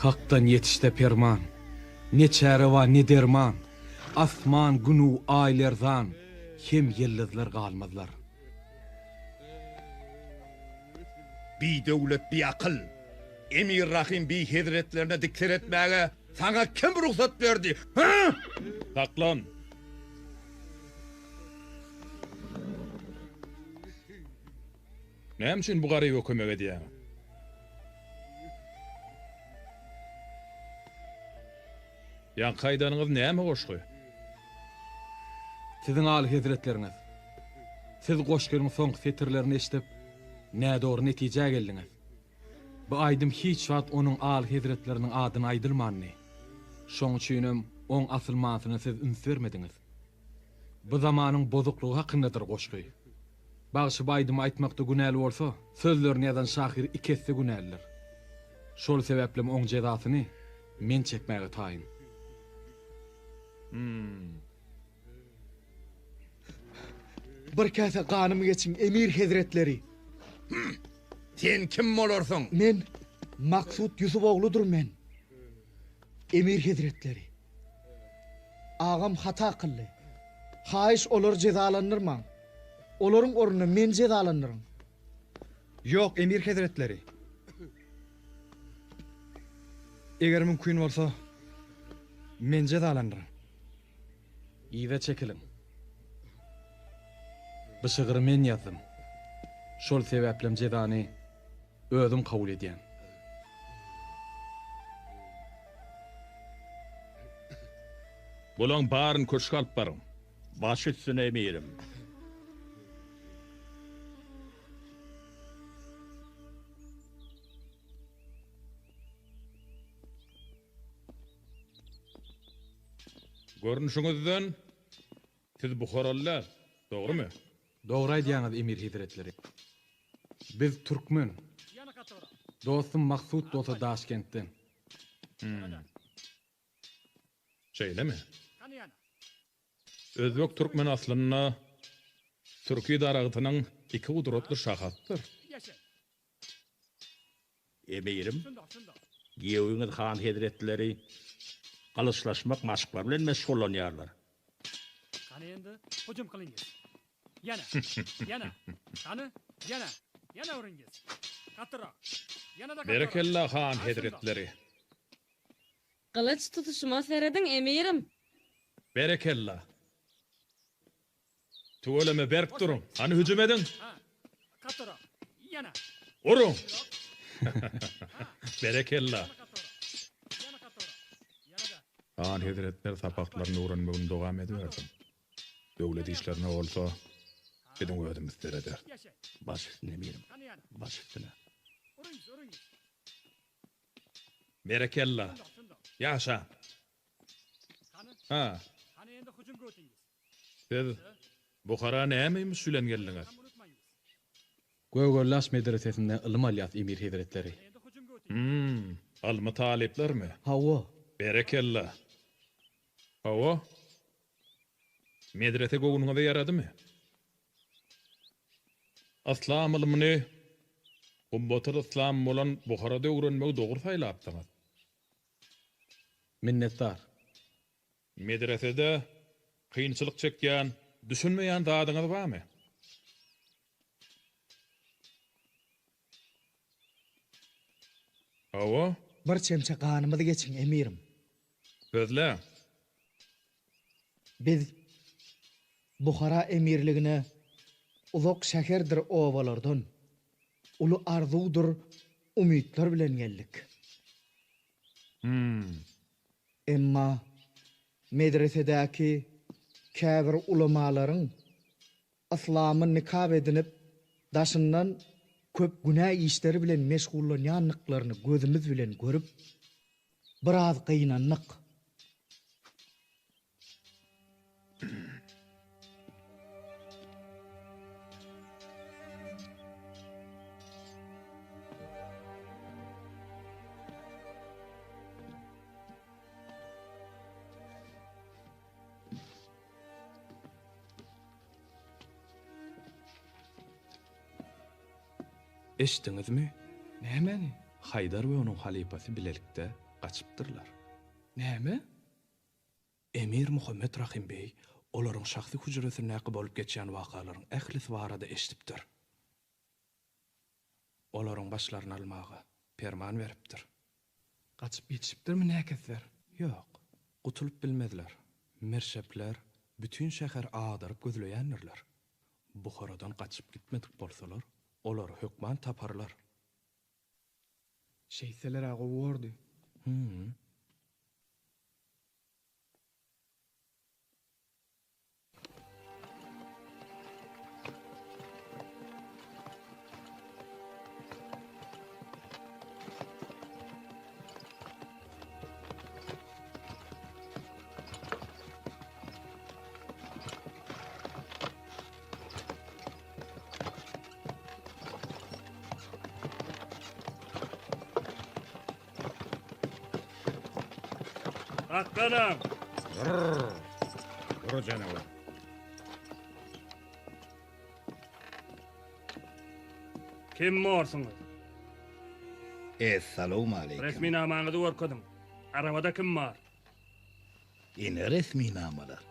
Hakdan ýetişse perman, Ne çäre bar, ne derman, Asman, Gün-u Aý lerzan, Hem ýyldyzlar galmazlar. Bidöwlet, biakyl! Emir Rahym biý hezretlerine dik seretmäge saňa kim rugsat berdi, hä? Saklan! Näme üçin bu garyba kömek edýäňiz? Ýaňky aýdanyňyz näme goşgy? Siziň aly hezretleriňiz, siz goşgynyň soňky setirlerini eşidip, nädogry netijä geldiňiz. Bu aýdym hiç wagt onuň aly hezretleriniň adyna aýdylmandy. Şoň üçinem oň asyl manysyna siz üns bermediňiz. Bu zamanyň bozuklygy hakyndadyr goşgy. Bagşy bu aýdymy aýtmakda günäli bolsa, sözlerini ýazan şahyr iki esse günälidir. Şol sebäplem oň jezasyny men çekmäge taýyn. Hum. Bir käse ganymy geçiň, emir hezretleri! Hum! Sen kim bolarsyň? Men Maksut Ýusup ogludyr men, emir hezretleri. Agam hata kyldy. Haýyş olary jezalandyrmaň. Olaryň ornuna meni jezalandyryň. Ýok, emir hezretleri. Eger mümkin bolsa, men jezalandyryn. Yza çekiliň. Bu şygry men ýazdym. Şol sebäplem jezany özüm kabul edýän. Bulaň baryny köşge alyp baryň. Baş üstüne emirim. Görnüşiňizden siz buharaly däl, dogrumy? Dogry aýdýaňyz, emir hezretleri. Biz türkmen. Dostum Maksut bolsa Daşkentden. Hum. Şeýlemi? Özbek türkmen aslynda türki daragtynyň iki gudratly şahasydyr. Emirim, giýewiňiz han hezretleri gylyçlaşmak maşklary bilen meşgullanýarlar. Gany endi hujum kylyňyz. Ýene, ýene, gany, ýene, ýene uruňyz. Gatyrak, ýene-de gatyrak. Berekella, han hezretleri! Gylyç tutuşyma serediň, emirim! Berekella! Tüweleme berk duruň. Hany hüjüm ediň. Uruň. Berekella. Han hezretleri sapaklaryny öwrenmegini dowam edibersin. Döwlet işlerine bolsa biziň özümiz serederis. Baş üstüne emirim. Baş üstüne. Berekella. Ýaşa. Ha. Siz Buhara näme ýumuş bilen geldiňiz? Gögellaş medresesinde ylym alýas, emir hezretleri. Hum, ylmy talyplarmy? Hawa. Berekella. Hawa. Medrese göwnüňize ýaradymy? Yslam ylmyny gumbatyl yslam bolan Buharada öwrenmegi dogry saýlapsyňyz. Minnetdar. Medresede kynçylyk çekýän, düşünmeýän zadyňyz barmy? Hawa. Bir çemçe ganymyzy geçiň, emirim. Sözle. Biz Buhara emirligine uzak şäherdir obalardan uly arzuwdyr umytlar bilen geldik. Hum. Emma medresedäki käbir ulamalaryň yslamy nikap edinip, daşyndan köp günä işleri bilen meşgullanýandyklaryny gözümiz bilen görüp, biraz gynandyk. Eşitdiňizmi? Nämäni? Haýdar we onuň halypasy bilelikde gaçypdyrlar. Näme? Emir Muhammet Rahym beý olaryň şahsy hüjresindäki bolup geçýän wakalaryň ählisi barada eşidipdir. Olaryň başlaryny almaga perman beripdir. Gaçyp ýetişipdirmi näkesler? Ýok, gutulyp bilmezler. Mirşepler bütin şäheri agdaryp gözleýändirler. Buharadan gaçyp gitmedik bolsalar, olary hökman taparlar. Şeýtseler-ä gowy bordy. Hü-m. Saklanyň! Dur! Dur janawar. Kim borsuňyz? Essalawmaleýkim. Resminamaňyzy görkeziň. Arabada kim bar? Ine resminamalar.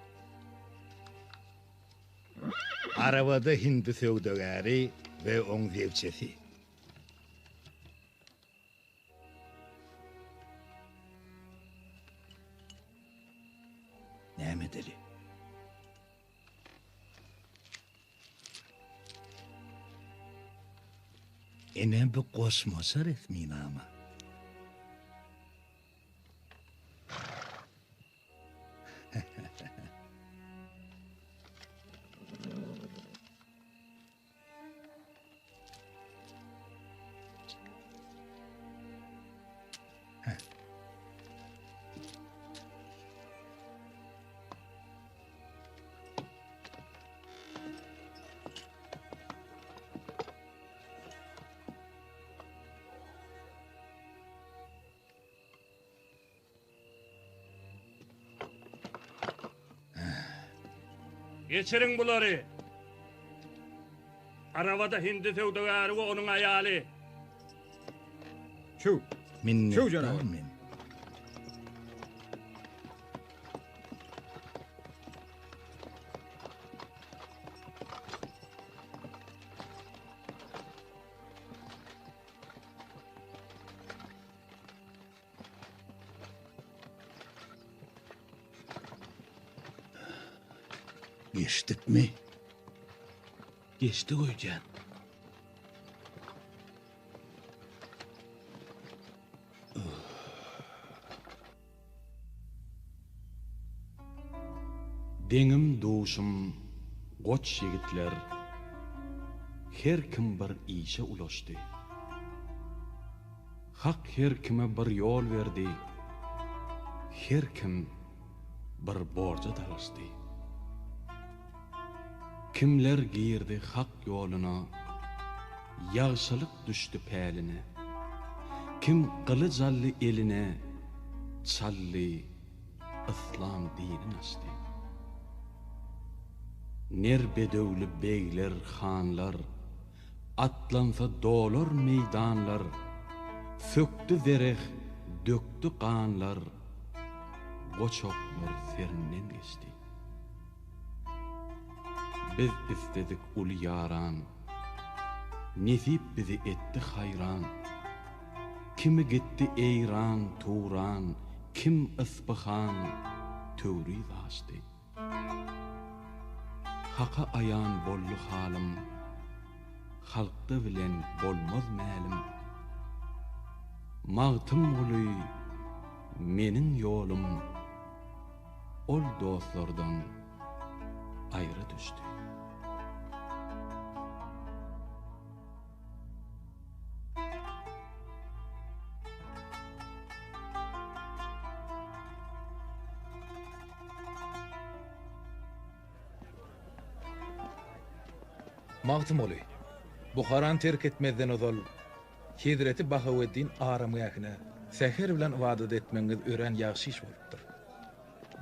Arabada hindi söwdagäri we oň zewçesi. Näme edeli? Ine bu goşmaça resminama. Geçiriň bulary. Arabada hindi söwdagäri we onuň aýaly. Çüw. Minnetdar men. Geçdikmi? Geçdik öýdýän. Deňim-duşum goç ýigitler Her kim bir işe ulaşdy. Hak her kime bir ýol berdi, Her kim bir borja dalaşdy. Kimler girdi Hak ýoluna, Ýagşylyk düşdi päline. Kim gylyç aldy eline, Çaldy yslam dinin açdy. Ner bedewli begler, hanlar, Atlansa dolar meýdanlar, Sökdi zereh, dökdi ganlar, Goçaklar serinden geçdi. Biz istedik uly ýaran, Nesip bizi etdi haýran. Kimi gitdi Eýran, Turan, Kim Yspyhan, Töwriz aşdy. Haka aýan boldy halym, Halkda bilen bolmaz mälim. Magtymguly meniň ýolum, Ol dostlardan aýra düşdi. Magtymguly, Buharany terk etmezden ozal, Hezreti Bahaweddin aramgähine säher bilen ybadat etmegiňiz örän ýagşy iş bolupdyr.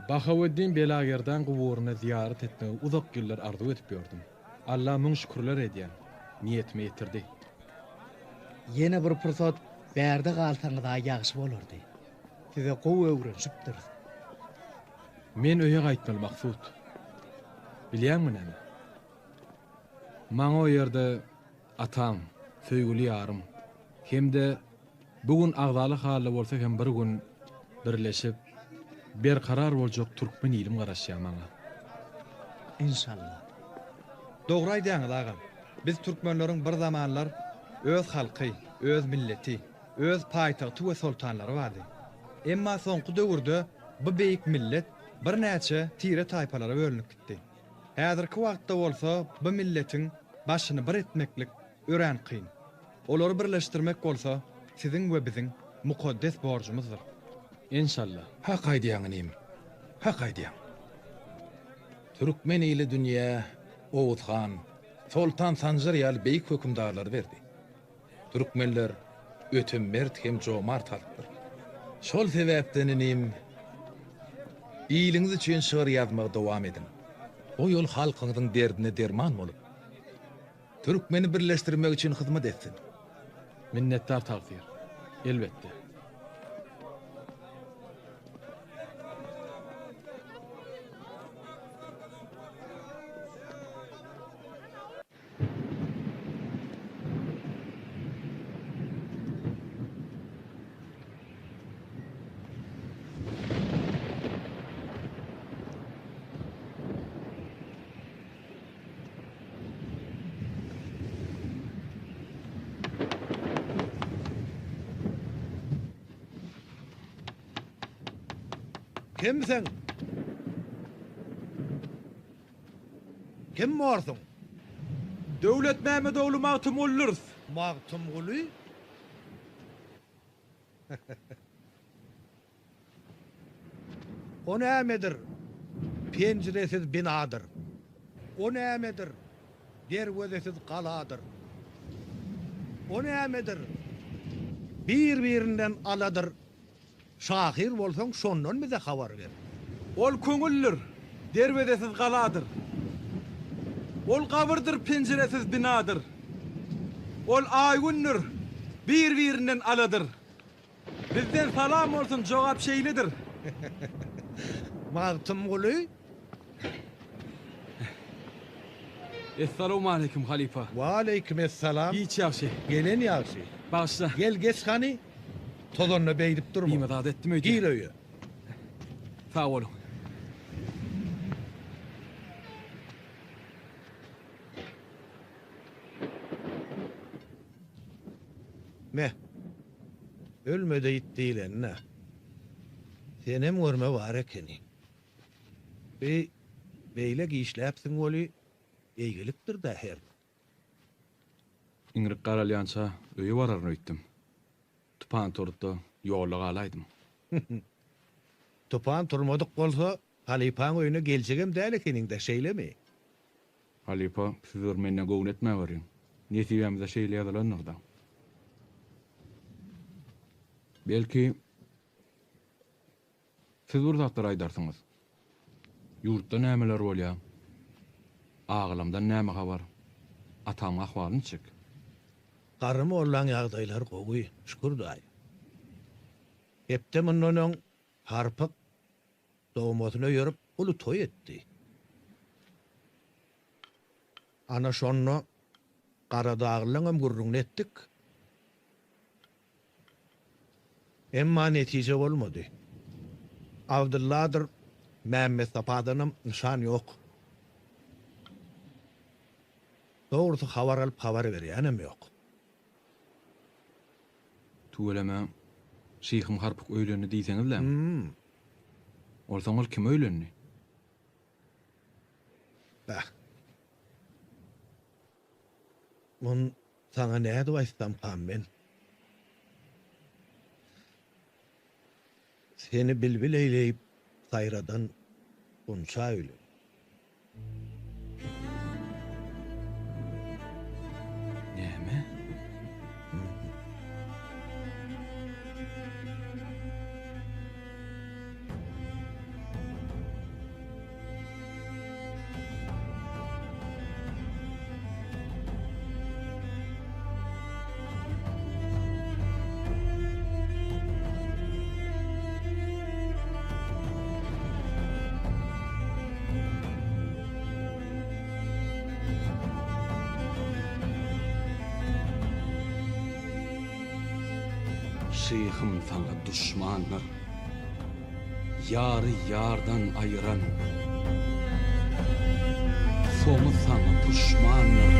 Bahaweddin Belagerdan guburyna zyýarat etmegi uzak ýyllar arzuw edip ýördüm. Alla müň şükürler edýän, niýetime ýetirdi. Ýene bir pursat bärde galsaňyz-a ýagşy bolardy. Size gowy öwrenişipdiris. Men öýe gaýtmaly, Maksut. Bilýäňmi näme? Maňa o ýerde atam, söýgüli ýarym hem-de bu gün agzaly halda bolsa hem bir gün birleşip, berkarar boljak türkmen ilim garaşýar maňa. Enşalla. Dogry aýdýaňyz agam. Biz türkmenleriň bir zamanlar öz halky, öz milleti, öz paýtagty we soltanlary bardy. Emma soňky döwürde bu beýik millet birnäçe tire-taýpalara bölünip gitdi. Häzirki wagtda bolsa bu milletiň başyny bir etmeklik örän kyn. Olary birleşdirmek bolsa siziň we biziň mukaddes borjumyzdyr. Enşalla. Hak aýdýaň inim, hak aýdýaň. Türkmen ili dünýä Oguz han, Soltan Sanjar ýaly beýik hökümdarlary berdi. Türkmenler öte mert hem jomart halkdyr. Şol sebäpden inim, iliňiz üçin şygyr ýazmagy dowam ediň. Goý ol halkyňyzyň derdine derman bolup, türkmeni birleşdirmek üçin hyzmat etsin. Minnetdar tagsyr. Elbetde. Kimsiň? Kim borsuň? Döwlet Mämedogly Magtymguldyrys. Magtymguly? O nämedir? Penjiresiz binadyr. O nämedir? Derwezesiz galadyr. O nämedir? Bir-birinden aladyr. Şahyr bolsaň şondan bize habar ber. Ol köňüldir, derwezesiz galadyr. Ol gabyrdyr, penjiresiz binadyr. Ol Aý-Gündür, bir-birinden aladyr. Bizden salam bolsun, jogap şeýledir. Magtymguly. Essalawmaleýkim halypa. Waleýkim essalam. Giç ýagşy. Gelen ýagşy. Bagyşla. Gel geç hany. Tozanda beýdip durma. Diýme zat etdim öýdýän. Gir öýe. Sag boluň. Me. Ölme-de ýit diýlenine. Senem görme bar ekeni. Bi beýle gişläpsiň weli, eýgilikdir-dä her. Iňrik garalýança öýe bararyn öýtdüm. Tupan turdy-da, ýolda galaýdym. Tupan turmadyk bolsa, halypaň öýüne geljegem däl ekeniň-dä, şeýlemi? Halypa, siz bir menden göwün etmäweriň. Nesibämize şeýle ýazylandyr-da. Belki, siz bir zatlar aýdarsyňyz. Ýurtda nämeler bolýar? Agalamdan näme habar? Atamyň ahwaly niçik? Garry mollaň ýagdaýlary gowy, şükür daýy. Hepde mundan öň Harpyk dogmasyna ýörüp uly toý etdi. Ana şonda Garadaglylaňam gürrüňini etdik. Emma netije bolmady. Abdylladyr Mämmetsapadanam nyşan ýok. Dogrusy habar alyp habar berýänem ýok. Tüweleme, şyhym Harpyk öýlendi diýseňizläň. Onsoň ol kime öýlendi? Bäh. Muny saňa nädip aýtsamkam men? Seni bilbil eýleýip saýradan gunça öýlen. Näme? Şyhym saňa duşmandyr. Ýary ýardan aýyran. Soňy saňa puşmandyr.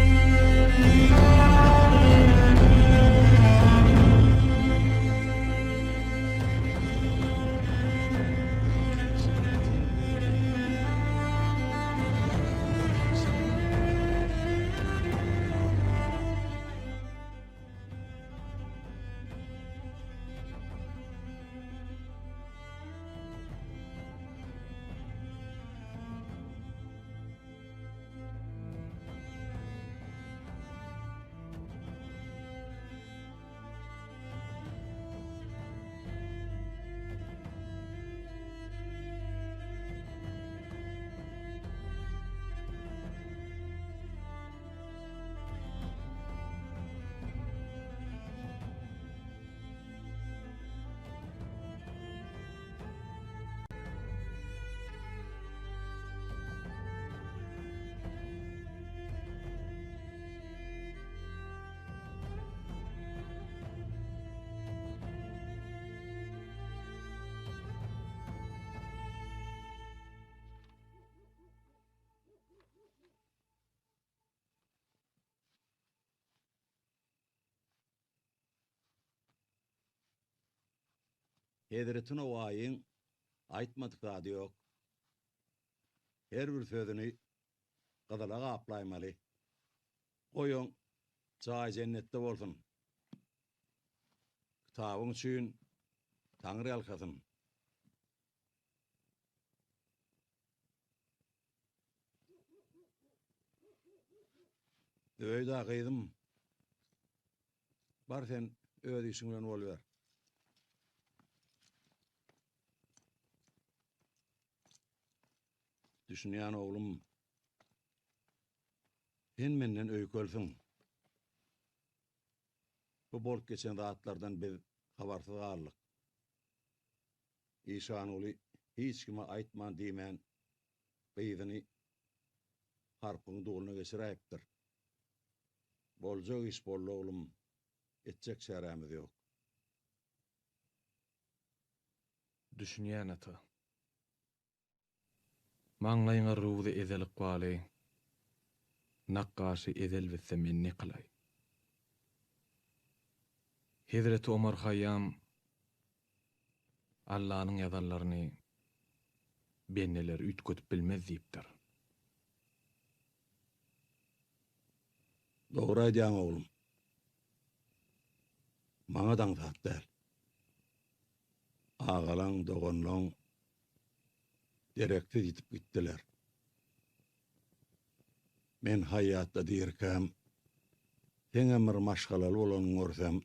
Hezreti Nowaýyň. Aýtmadyk zady ýok. Her bir sözüni gyzyla gaplaýmaly. Goý oň jaýy jennetde bolsun. Kitabyň üçin Taňry ýalkasyn. Zübeýda gyzym, bar sen öz işiň bilen boluber. Düşünýän oglum, sen menden öýkelsiň. Bu bolup geçen zatlardan biz habarsyz galdyk. Işanguly hiç kime aýtman-diýmän gyzyny Harpyň duluna geçiräýipdir. Boljak iş boldy oglum, etjek çärämiz ýok. Düşünýän ata. Maňlaýyňa ruzy ezel ykbaly, Nakgaşy ezel bitse men ne kylaý. Hezreti Omar Haýýam Allanyň ýazanlaryny bendeler üýtgedip bilmez diýipdir. Dogry aýdýaň oglum. Maňa-da aňsat däl. Agalaň, doganlaň dereksiz ýitip gitdiler. Men haýýatda dirikäm, seňem bir maşgalaly bolanyňy görsem,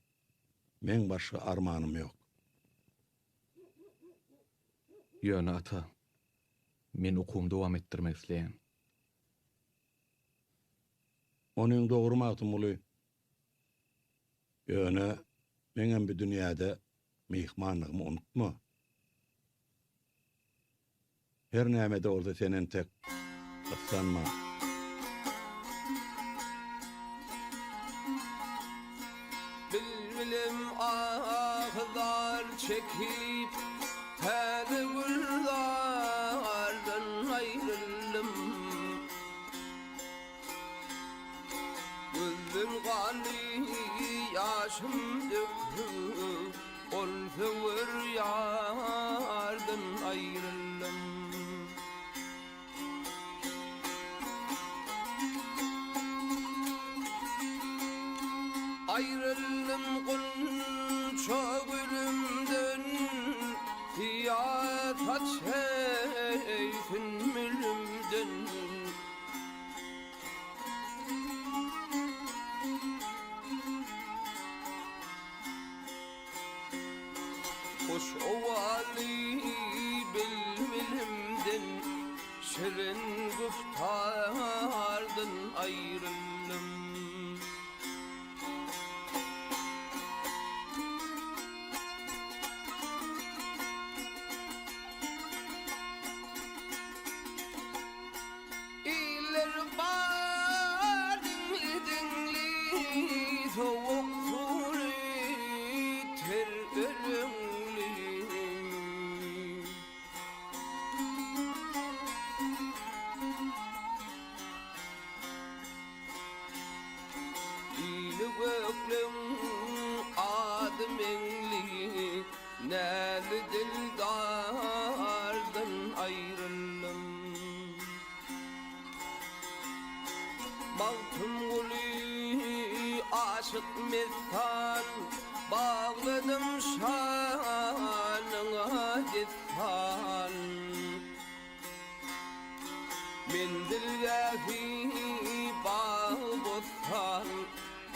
meň başga armanym ýok. Ýöne ata, men okuwymy dowam etdirmek isleýän. Onyň dogry Magtymguly. Ýöne meňem bu dünýäde myhmanlygymy unutma. Her näme-de bolsa sen entek gyssanma. Bilbilim ah-zar çekip, täze gülzardan aýryldym. Gözden ganly ýaşym döküp, ol söwer ýardan aýryldym. Aýryldym gunça gülümden, Syýa saç heý sünbülimden. Hoş owaly bilbilimden, Şirin güftardan aýryldym. Iller bar diňli-diňli, sowuk suwly, ter öleňli. Ili gökleň ady Meňli, Näli dildardan aýryldym. Magtymguly aşyk messan, Bagladym şanyňa dessan. Menzilgähi bag-bossan,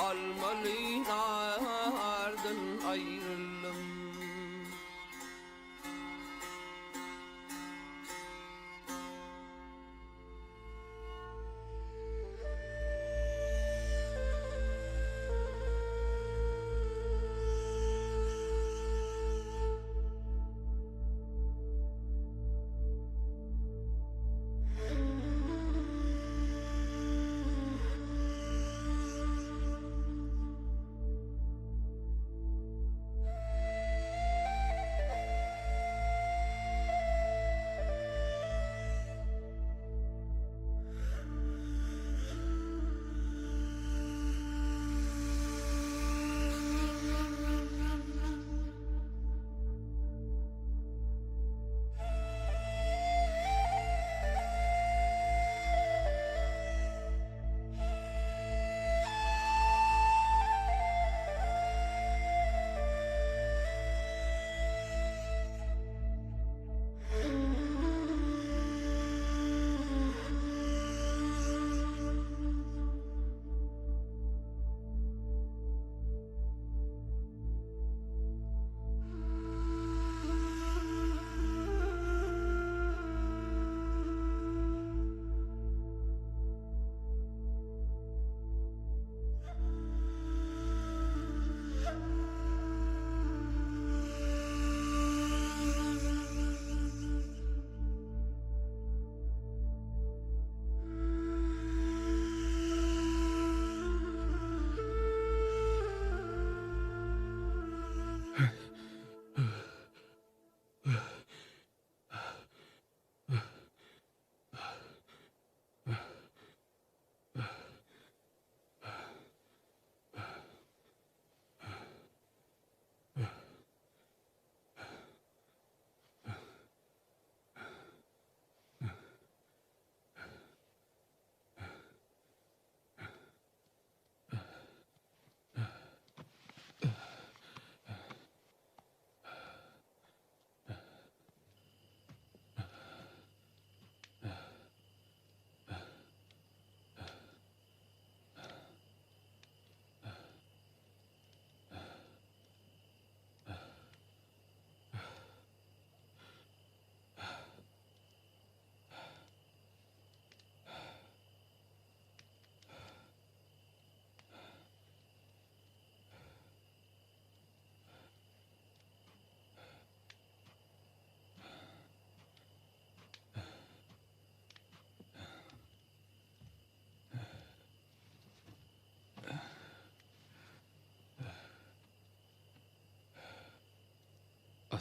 Almaly nardan aýryldym.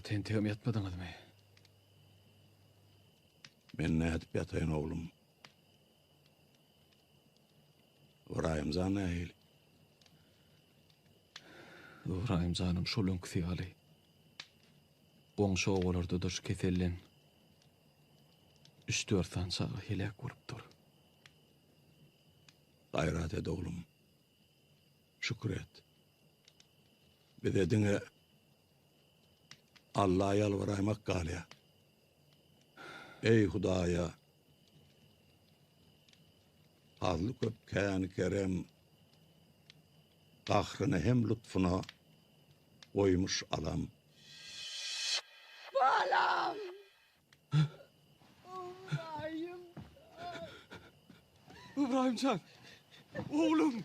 Ata entegem ýatmadyňyzmy? Men nädip ýataýyn oglum? Ybraýym jan nähili? Ybraýym janam şol öňküsi ýaly. Goňşy obalarda-da şu keselden üç-dört sany çaga heläk bolupdyr. Gaýrat et oglum. Şükür et. Bize diňe Alla ýalbaraýmak galýar. Eý Hudaýa! Fazly köp käni kerem, Gahryna hem lutfuna goýmuş alam. Balam! Ybraýym! Ybraýym jan! Oglum!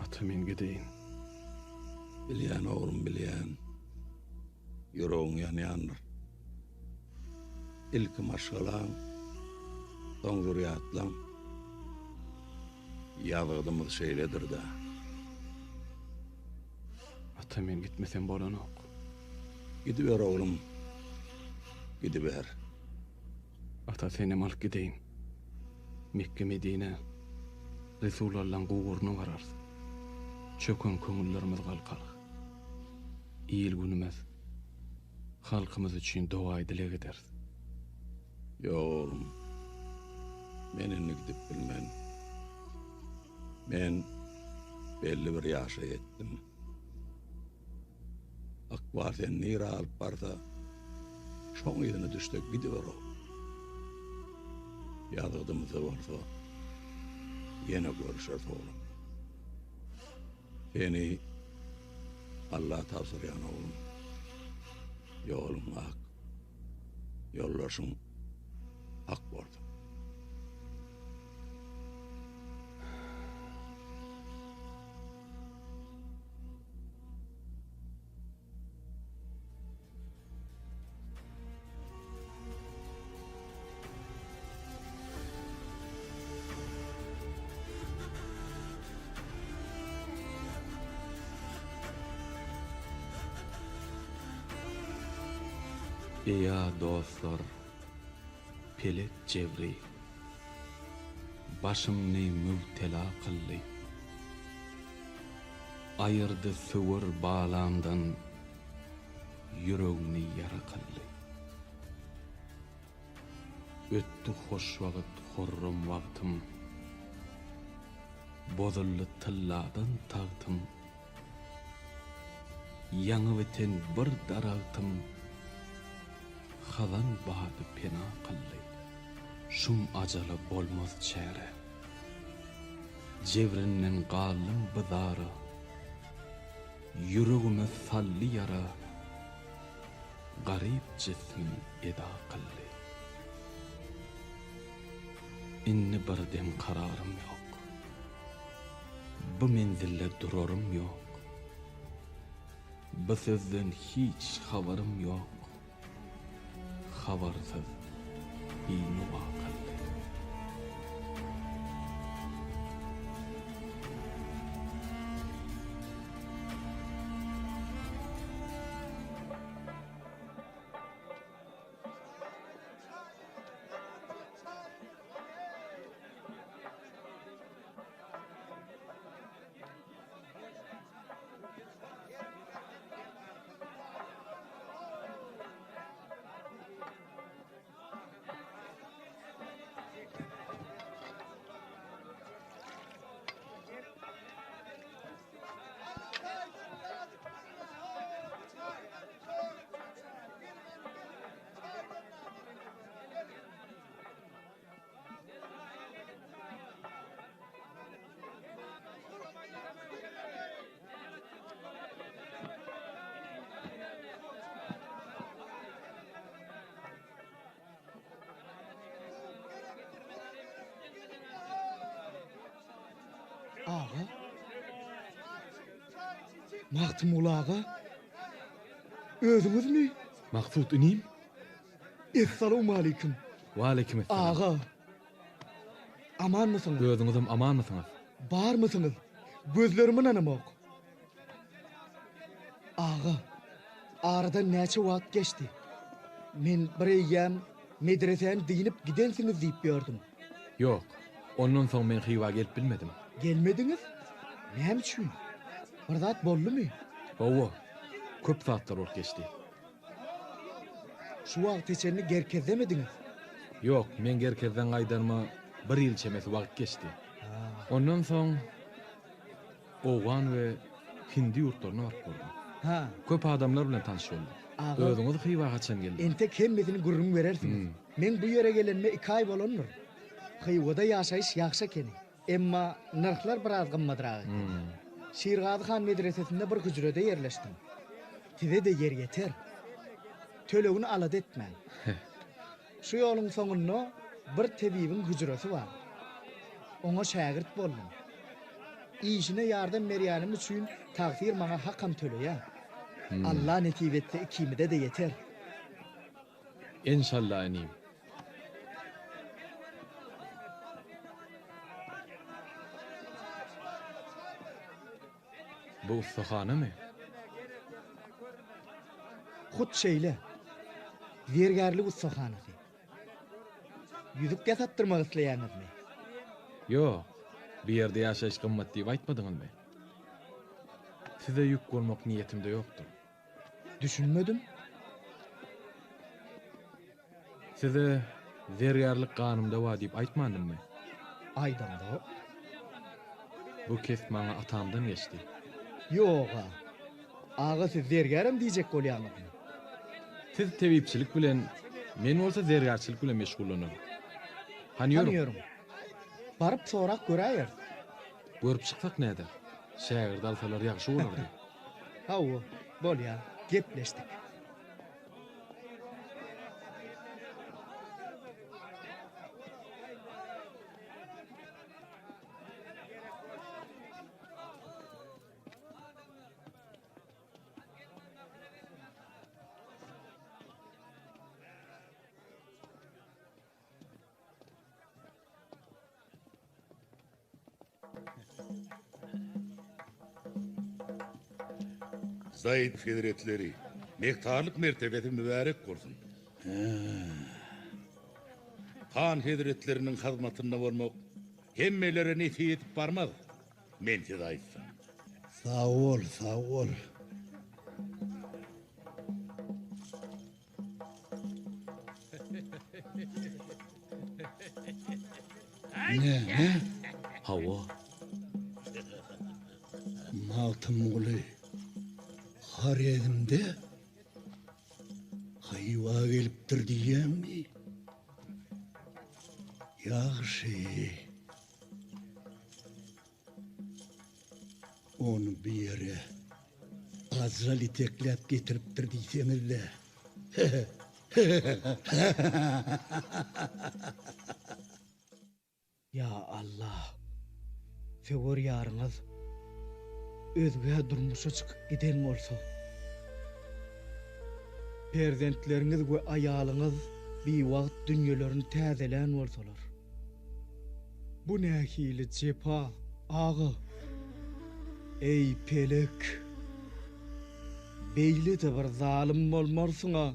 Ata men gideýin. Bilýän oglum bilýän. Ýüregiň ýanýandyr. Ilki maşgalaň, soň zürýatlaň. Ýazgydymyz şeýledir-dä. Ata men gitmesem bolanok. Gidiber oglum, gidiber. Ata senem alyp gideýin. Mekge Medinä, Resulallaň guburyna bararys. Çöken köňüllerimiz galkar. Il-günümiz, halkymyz üçin dogaý-dileg ederis. Ýok oglum, men indi gidip bilmen. Men belli bir ýaşa ýetdim. Ykbal seni nirä alyp barsa, şoň yzyna düşsek gidiber-ow. Ýazgydymyzda bolsa, ýene görüşeris oglum. Seni Alla tabşyrýan oglum. Ýoluň ak, ýoldaşyň hak bolsun. Eýa dostlar, pelek jebri. Başymny mübtela kyldy. Aýyrdy söwer balamdan, Ýüregimni ýara kyldy. Ötdi hoşwagt horram wagtym, Bozuldy tylladan tagtym. Ýaňy biten bir daragtym, Hazan bady pena kyldy. Şum ajala bolmaz çäre. Jebrinden galdym bizara. Ýüregime saldy ýara. Garyp jismim eda kyldy. Indi bir dem kararym ýok. Bu menzilde durarym ýok. Bu sözden hiç habarym ýok. Habarsyz binowa kyldy. Aga? Magtymguly aga? Özüňizmi? Maksut inim? Essalawmaleýkim. Waleýkim essalam. Aga. Amanmysyňyz? Özüňizem amanmysyňyz? Barmysyňyz? Gözlerim ynanamok. Aga, aradan näçe wagt geçdi. Men bir eýýäm medresäni dynyp gidensiňiz diýip ýördüm. Ýok, ondan soň men Hywa gelip bilmedim. Gelmediňiz? Näme üçin? Bir zat boldumy? Hawa, köp zatlar bolup geçdi. Şu wagta çenli Gerkezdemediňiz? Ýok, men Gerkezden gaýdanyma bir ýyl çemesi wagt geçdi. Ondan soň Owgan we Hindi ýurtlaryna baryp gördüm. Ha. Köp adamlar bilen tanyş boldum. Aga. Özüňiz Hywa haçan geldiňiz? Entek hemmesini gürrüň berersiňiz. Meň bu ýere gelenime iki aý bolandyr. Hywada ýaşaýyş ýagşy ekeni. Emma nyrhlar biraz gymmadrak ekeni. Şirgazy han medresesinde bir hüjrede ýerleşdim. Size-de ýer ýeter. Tölegini alada etmäň. Şu ýoluň soňunda bir tebibiň hüjresi bar. Oňa şägirt boldum. Işine ýardam berýänim üçin tagsyr maňa hakam töleýär. Alla nesip etse ikimize-de ýeter. Enşalla inim. Bu ussahanamy? Hut şeýle. Zergärlik ussahanasy. Ýüzük ýasatdyrmak isleýäňizmi? Ýok. Bu ýerde ýaşaýyş gymmat diýip aýtmadyňyzmy? Size ýük bolmak niýetimde ýokdur. Düşünmedim. Size zergärlik ganymda bar diýip aýtmandymmy? Aýdaňzok. Bu kesp maňa atamdan geçdi. Ýog-a. Aga siz zergärem diýjek bolýaňyzmy? Siz tebipçilik bilen, men bolsa zergärçilik bilen meşgullanaryn. Hany Hany ýörüň. ýörüň. Baryp sorap göräýeris. Görüp çyksak näder? Şägirt alsalar ýagşy bolardy. Hawa, bolýa, gepleşdik. Zaid hezretleri, mehtarlyk mertebesi mübärek bolsun. Han hezretleriniň hyzmatynda bolmak hemmelere nesip edip barmaz, men size aýtsam. Sag bol, sag bol. Näme? Hawa. Magtymguly Horezmde Hywa gelipdir diýýäňmi? Ýagşy. Ony bu ýere ajal itekläp getiripdir diýseňiz-le. Ýa Allah! Söwer ýaryňyz özgä durmuşa çykyp giden bolsa, perzentleriňiz we aýalyňyz biwagt dünýelerini täzelän bolsalar. Bu nähili jepa, aga? Eý, pelek! Beýle-de bir zalym bolmarsyň-a!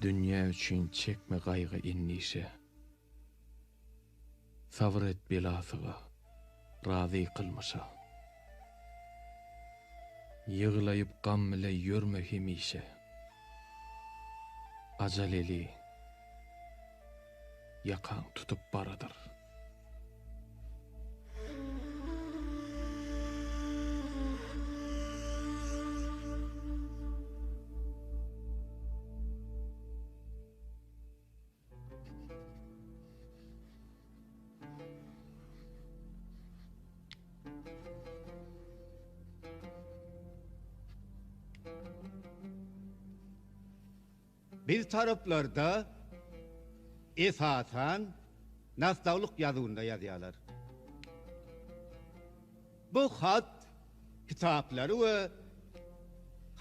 Dünýä üçin çekme gaýgy-endişe. Sabyr et belasyga, razy kylmyşa. Ýyglaýyp gam bile ýörme hemişe. Ajal eli ýakaň tutup baradyr. Biz taraplarda esasan nastaglyk ýazuwynda ýazýarlar. Bu hat kitaplary we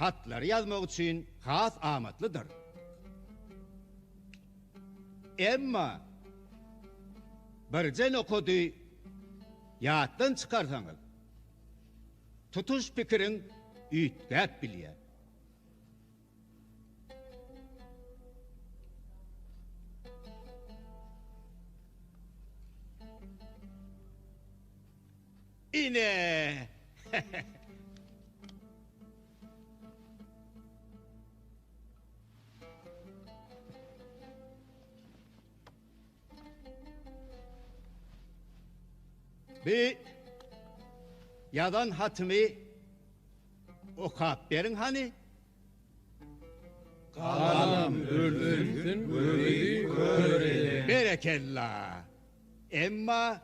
hatlary ýazmak üçin has amatlydyr. Emma birje nokady ýatdan çykarsaňyz, tutuş pikiriň üýtgäp bilýär. Ine! Bi ýazan hatymy okap beriň hany. Galam ölsün, gözi kör eder. Berekella! Emma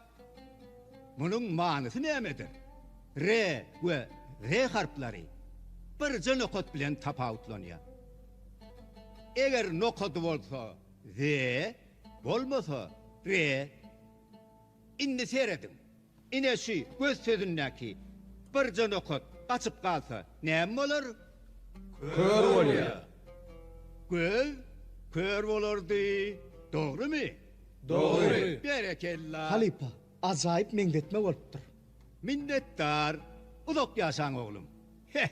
munuň manysy nämedir? R we Z harplary birje nokat bilen tapawutlanýar. Eger nokady bolsa Z, bolmasa R. Indi serediň. Ine şu göz sözündäki birje nokat gaçyp galsa näme bolar? Kör bolýar. Göz kör bolardy. Dogrymy? Dogry. Berekella. Halypa, ajaýyp meňzetme bolupdyr. Minnetdar. Uzak ýaşaň oglum. Heh.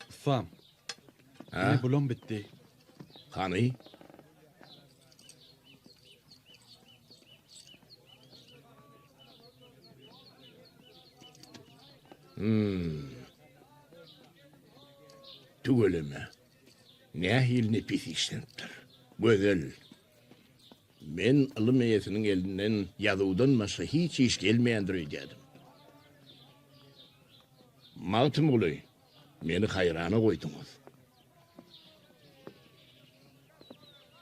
Ussam. Ine bulam bitdi. Hany? Hmm. Tüweleme. Nähili nepis işlenipdir. Gözel. Men ylym eýesiniň elinden ýazuwdan başga hiç iş gelmeýändir öýdýärdim. Magtymguly, meni haýrana goýduňyz.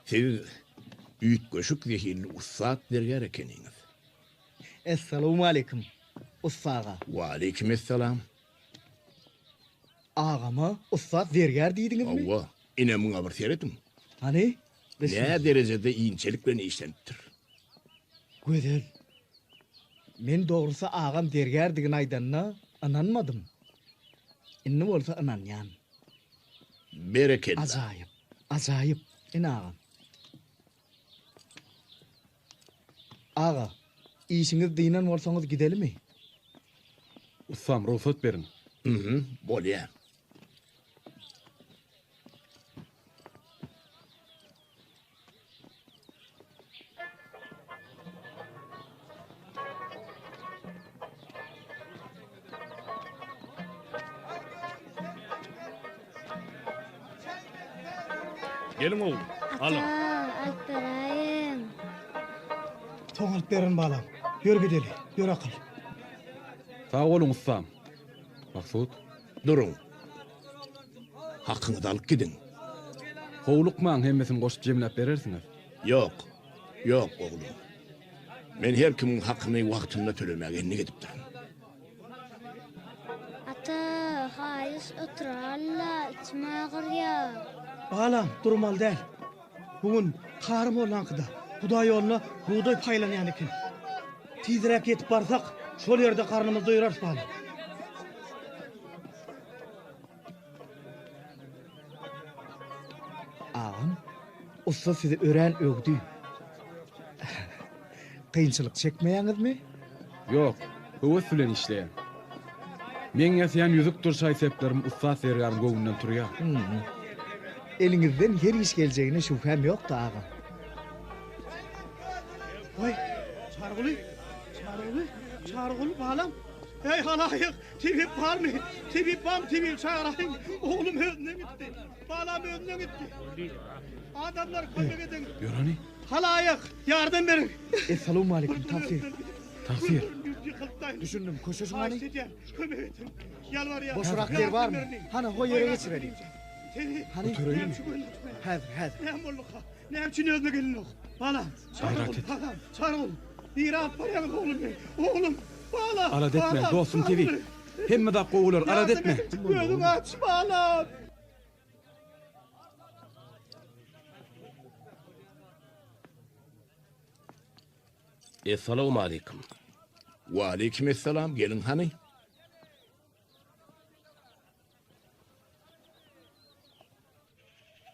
Siz üýtgeşik zehinli ussat zergär ekeniňiz. Essalawmaleýkim, ussa aga. Waleýkim essalam. Agama ussat zergär diýdiňizmi? Hawa, ine muňa bir serediň. Hany? Nä derejede inçelik bilen işlenipdir. Gözel. Men dogrusy agam zergärdigini aýdanda ynanmadym. Indi bolsa ynanýan. Berekella. Ajaýyp. Ajaýyp. Ine agam. Aga, işiňiz dynan bolsaňyz gidelimi? Ussam, rugsat beriň. Mhm, bolýa. Geliň oglum, alyň. Ata, alyp beräýiň. Soň alyp bererin balam. Ýör gideli, ýör akyl. Sag boluň ussam. Maksut. Duruň. Hakyňyzy alyp gidiň. Howlukmaň, hemmesini goşup jemläp berersiňiz. Ýok, ýok, oglum. Men her kimiň hakyny wagtynda tölemäge endik edipdirin. Ata, haýyş otural-la, içim agyrýar. Balam, durmaly däl. Bu gün Kary mollaňkyda Hudaýýoluna bugdaý paýlanýan eken. Tizräk ýetip barsak, şol ýerde garnymyzy doýrarys, balam. Agam, ussa sizi örän öwdi. Kynçylyk çekmeýäňizmi? Ýok, höwes bilen işleýän. Meň ýasaýan ýüzükdir şaý-seplerim ussat zergäriň göwnünden turýar. Eliňizden her iş geljegine şübhäm ýokdy, agam. Waý, Çaryguly, Çaryguly, Çaryguly, balam! Eý, halaýyk, tebip barmy? Tebip barmy, tebip çagyraýyň! Oglum özünden gitdi. Balam özünden gitdi. Adamlar, kömek ediň! Ýör hany. Halaýyk, ýardam beriň! Essalawmaleýkim, tagsyr. Tagsyr. Düşündim, köşeşiň hany. Kömek ediň. Ýalbarýan. Boşrak ýer barmy? Hany, ho ýere geçireli. Hany? Götereýinmi? Häzir, häzir. Näme bolduka? Näme üçin özüne gelenok? Balam, Gaýrat et. Balam, Çargul. Nirä alyp barýaňyz oglumy? Oglum, balam. Alada etme, dostum tebip. Hemme zat gowy bolar, alada etme. Gözüňi aç, balam. Essalawmaleýkim. Waleýkim essalam, geliň hany.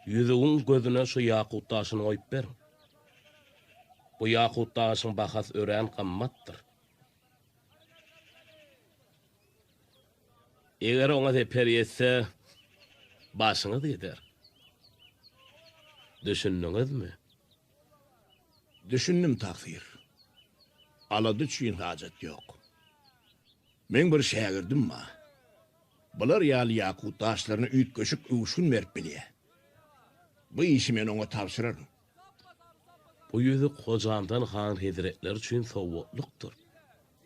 Ýüzügiň gözüne şu ýakut daşyny goýup beriň. Bu ýakut daşyň bahasy örän gymmatdyr. Eger oňa zeper ýetse, başyňyz gider. Düşündiňizmi? Düşündim, tagsyr. Alada üçin hajat ýok. Meň bir şägirdim bar. Bular ýaly ýakut daşlaryna üýtgeşik öwüşgin berip bilýär. Bu işi men oňa tabşyraryn. Bu ýüzük Hojamdan han hezretleri üçin sowgatlykdyr.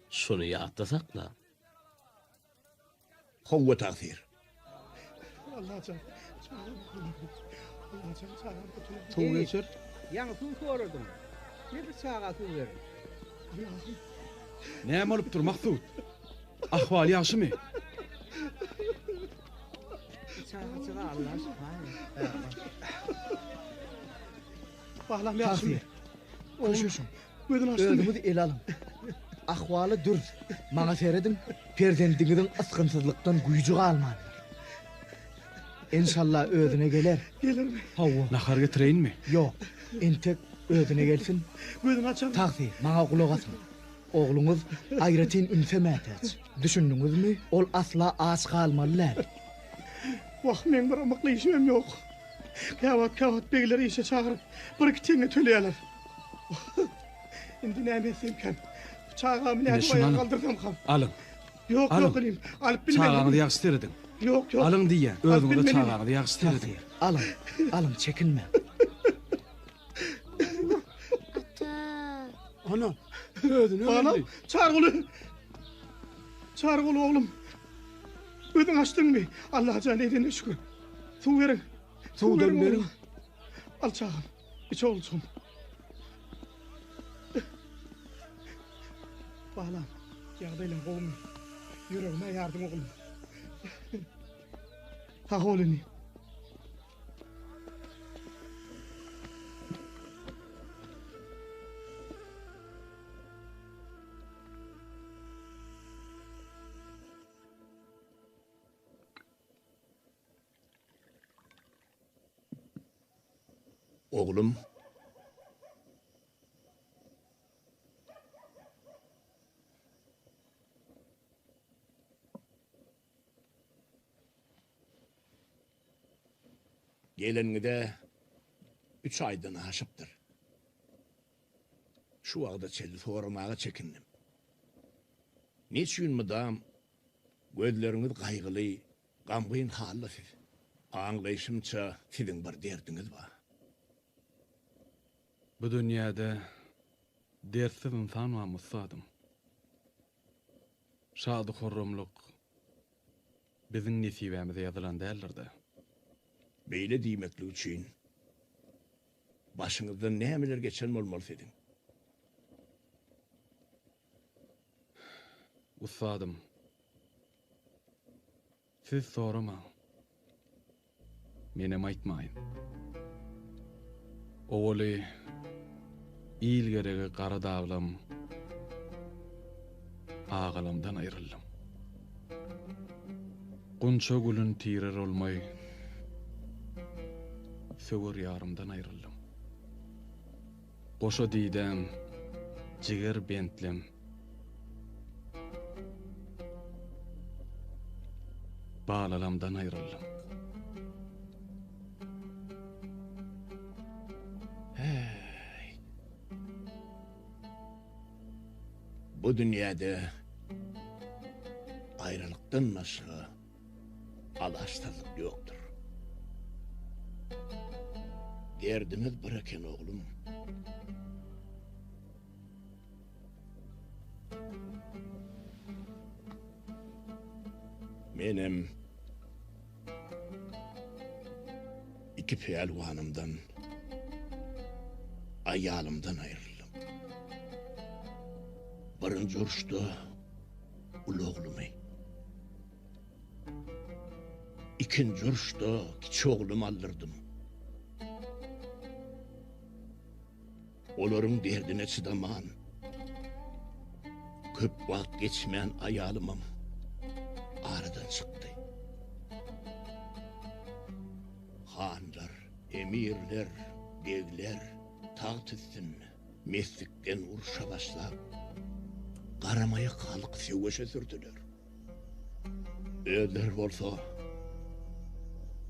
Şuny ýatda saklaň. Howwa tagsyr. Allajan, çagam Allajan, çagam gutular. Suw geçir. Ýaňy suw soradyň. Gel bir çaga suw beriň. Näme bolupdyr, Maksut? Ahwal ýagşymy? Çagaçyga Allah şypa bersin. Balam ýagşymy? Köşeşiň. Gözüni açdymy? Özüňizi ele alyň. Ahwaly dürs. Maňa serediň, perzendiňiziň ysgynsyzlykdan güýji galmandyr. Enşalla özüne geler. Gelermi? Hawa. Nahar getireýinmi? Ýok. Entek özüne gelsin. Gözüni açarmy? Tagsyr, maňa gulak asyň. Ogluňyz aýratyn ünse mätäç. Düşündiňizmi? Ol asla aç galmaly däl. Wah, meň bir ymykly işimem ýok. Käwagt, käwagt begler işe çagyryp, bir-iki teňňe töleýärler. Indi näme etsemkäm? Çagamy nädip aýaga galdyrsamkam? Alyň. Ýok, ýok inim, alyp bilmen. Çagaňyzy ýagşy serediň. Ýok, ýok. Alyň diýýän. Özüňize çagaňyzy ýagşy serediň. Alyň, alyň, çekinmäň. Ata. Ana, özüne Balam, Çarguly. Çarguly oglum. Gözüňi açdyňmy? Allajan edene şükür. Suw beriň. Suwdan beriň. Al çagam. Iç oguljygym. Balam, ýagdaýlaň gowumy? Ýüregime ýardyň oglum. Sag bol inim. Oglum. Geleniňize üç aýdan aşypdyr. Şu wagta çenli soramaga çekindim. Neçüýn mydam gözleriňiz gaýgyly, gamgyn halda siz? Aňlaýşymça siziň bir derdiňiz bar. Bu dünýäde dertsiz ynsan barmy ussadym? Şady-horramlyk biziň nesibämize ýazylan däldir-dä. Beýle diýmeklik üçin başyňyzdan nämeler geçen bolmaly siziň? Ussadym, siz soramaň, menem aýtmaýyn. Owaly il geregi gara daglam agalamdan aýryldym. Gunça gülün tirer olmaý söwer ýarymdan aýryldym. Goşa didäm, jiger bentlem. Balalamdan aýryldym. Häý. Bu dünýäde aýralykdan başga alaçsyzlyk ýokdur. Derdimiz bir eken oglum. Menem iki pälwanymdan, aýalymdan aýryldym. Birinji uruşda uly oglumy, ikinji uruşda kiçi oglumy aldyrdym. Olaryň derdine çydaman, köp wagt geçmän aýalymam aradan çykdy. Hanlar, emirler, begler tagt üstünde meslikden urşa başlap, garamaýak halky söweşe sürdüler. Özleri bolsa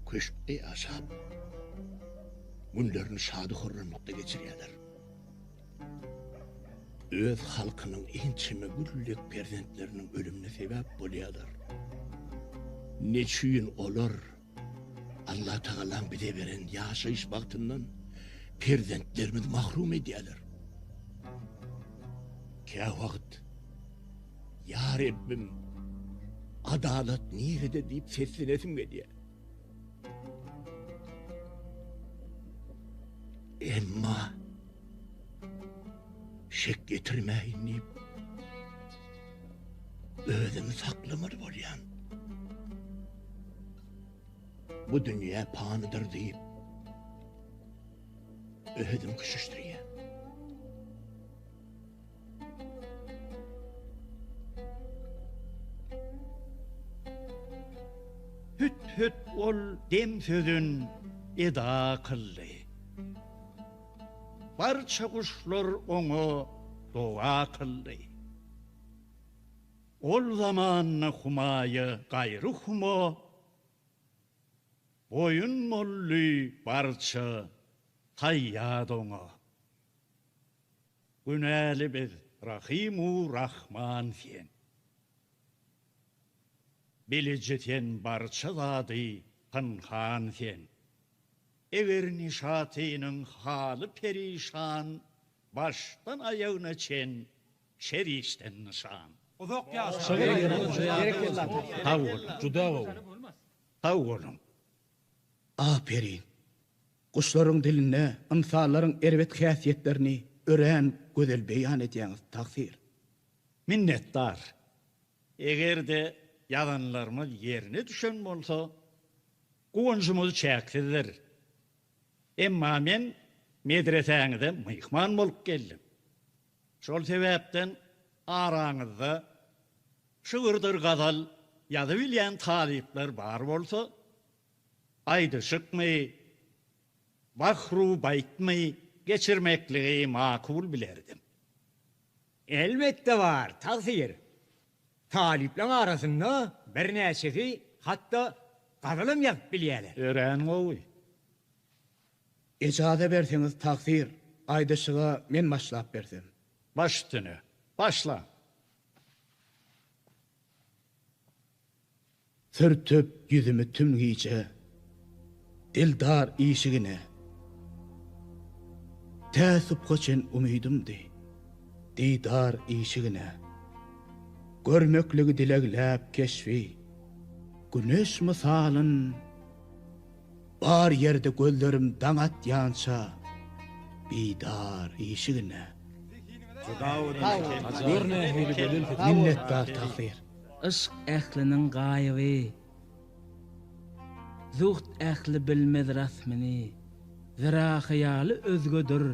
köşkde ýaşap, günlerini şady-horramlykda geçirýärler. Öz halkynyň ençeme güllek perzentleriniň ölümine sebäp bolýarlar. Neçüýn olar Allatagalaň bize beren ýaşaýyş bagtyndan perzentlerimizi mahrum edýärler? Käwagt Ýa Rebbim, adalat nirede diýip seslenesim gelýär. Emma şek getirmäýin diýip, özümi saklamaly bolýan. Bu dünýä panydyr diýip, özümi köşeşdirýän. Hüt-hüt ol dem sözün eda kyldy. Barça guşlar oňa doga kyldy. Ol zamanda Humaýa gaýry Huma Boýun boldy barça saýýad oňa. Günäli biz, Rahymu Rahman sen. Biliji sen barça zady, pynhan sen. Eger Nişatynyň haly perişan, Başdan aýagna çen şer işden nyşan. Uzak ýaşa. Sag boluň. Juda gowy. Sag boluň. Aperin! Guşlaryň dilinde ynsanlaryň erbet häsiýetlerini örän gözel beýan edýäňiz, tagsyr. Minnetdar. Eger-de ýazanlarymyz ýerine düşen bolsa, guwanjymyz çäksizdir. Emma men medresäňize myhman bolup geldim. Şol sebäpden araňyzda şygyrdyr gazal ýazybilýän talyplar bar bolsa, aýdyşykmy, bahru-baýtmy geçirmekligi makul bilerdim. Elbetde bar, tagsyr. Talyplaň arasynda birnäçesi hatda gazalam ýazyp bilýärler. Örän gowy. Ejaza berseňiz, tagsyr, aýdyşyga men başlap bersem. Baş üstüne. Başla! Sürtüp ýüzümi tüm gije Dildar işigine. Tä subha çen umydymdy Didar işigine. Görmekligi dilegläp keşbi Güneş mysalyn Bar ýerde gözlerim daň atýança Bidar işigine. Gör nähili gözel setir. Minnetdar tagsyr. Yşk ähliniň gaýyby. Zuht ähli bilmez rasmyny. Zira hyýaly özgedir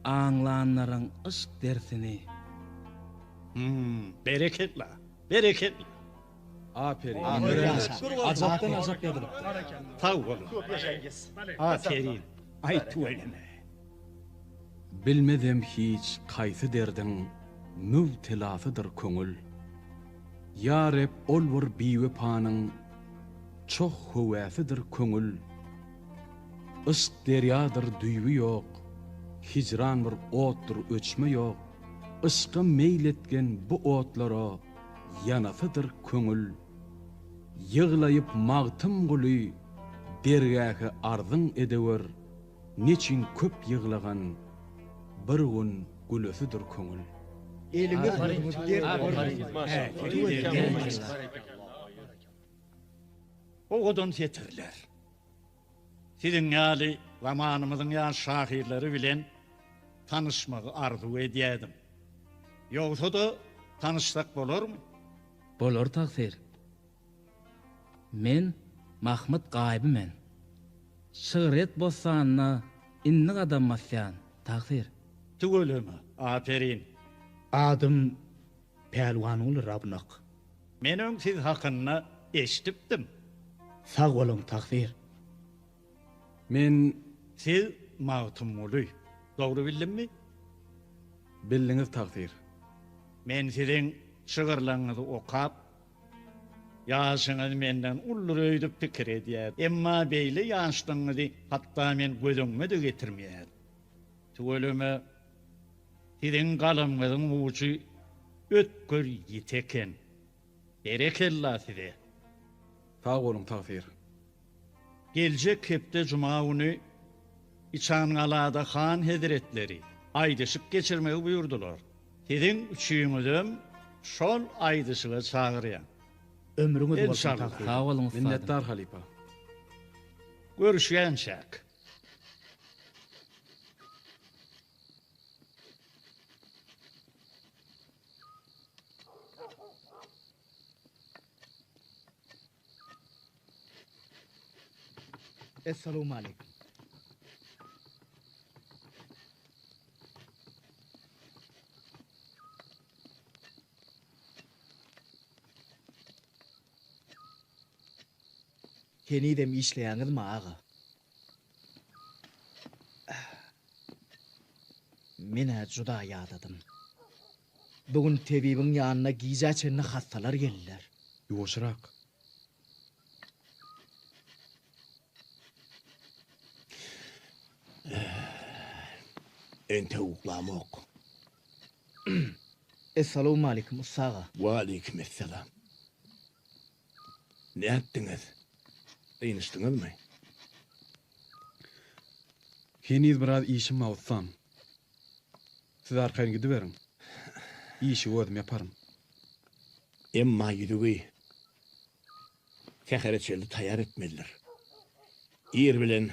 aňlanlaryň yşk dersini. Hum, berekella, berekella. Aperin. Ajapdan ajap ýazylypdyr. Sag boluň. Aperin. Aý tüweleme. Bilmezem hiç kaýsy derdiň mübtelasydyr köňül. Ýa Reb ol bir biwepanyň çoh höwäsidir köňül. Yşk derýadyr düýbi ýok, hijran bir otdur öçme ýok, Yşka meýl etgen bu otlara ýanasydyr köňül. Ýyglaýyp Magtymguly dergähe arzyň edewer, Neçün köp ýyglagan bir gün gülesidir köňül. Eliňiz gözüňiz dert görmesin. Owadan setirler. Siziň ýaly zamanymyzyň ýaş şahyrlary bilen tanyşmagy arzuw edýädim. Ýogsa-da tanyşsak bolarmy? Bolar tagsyr. Men Mahmyt Gaýyby men. Şygryýet bossanyna indi gadam basýan, tagsyr. Tüweleme, aperin. Adym Pälwanguly Rabnak. Men öň siz hakynda eşdipdim. Sag boluň, tagsyr. Men. Siz Magtymguly. Dogry bildimmi? Bildiňiz, tagsyr. Men siziň şygyrlaryňyzy okap, ýaşyňyz menden uludyr öýdüp pikir edýärdim. Emma beýle ýaşdygyňyzy hatda men göz öňüme-de getirmeýärdim. Tüweleme, siziň galamyňyzyň ujy ötgür ýiti eken. Berekella size! Sag boluň, tagsyr. Geljek hepde juma güni Içangalada han hezretleri aýdyşyk geçirmegi buýurdylar. Siziň üçiňizem şol aýdyşyga çagyrýan. Ömrüňiz bolsun, Enşalla. tagsyr. Sag boluň, ussadym. Minnetdar, halypa. Görüşýänçäk. Essalawmaleýkim. Henizem işleýäňizmi aga? Men-ä juda ýadadym. Bu gün tebibiň ýanyna gijä çenli hassalar geldiler. Ýuwaşrak. Entek uklamok. Essalawmaleýkim, ussa aga. Waleýkim esselam. Nätdiňiz? Dynçdyňyzmy? Heniz biraz işim bar, ussam. Siz arkaýyn gidiberiň. Işi özüm ýaparyn. Emma ýüzügi sähere çenli taýýar etmelidir. Ir bilen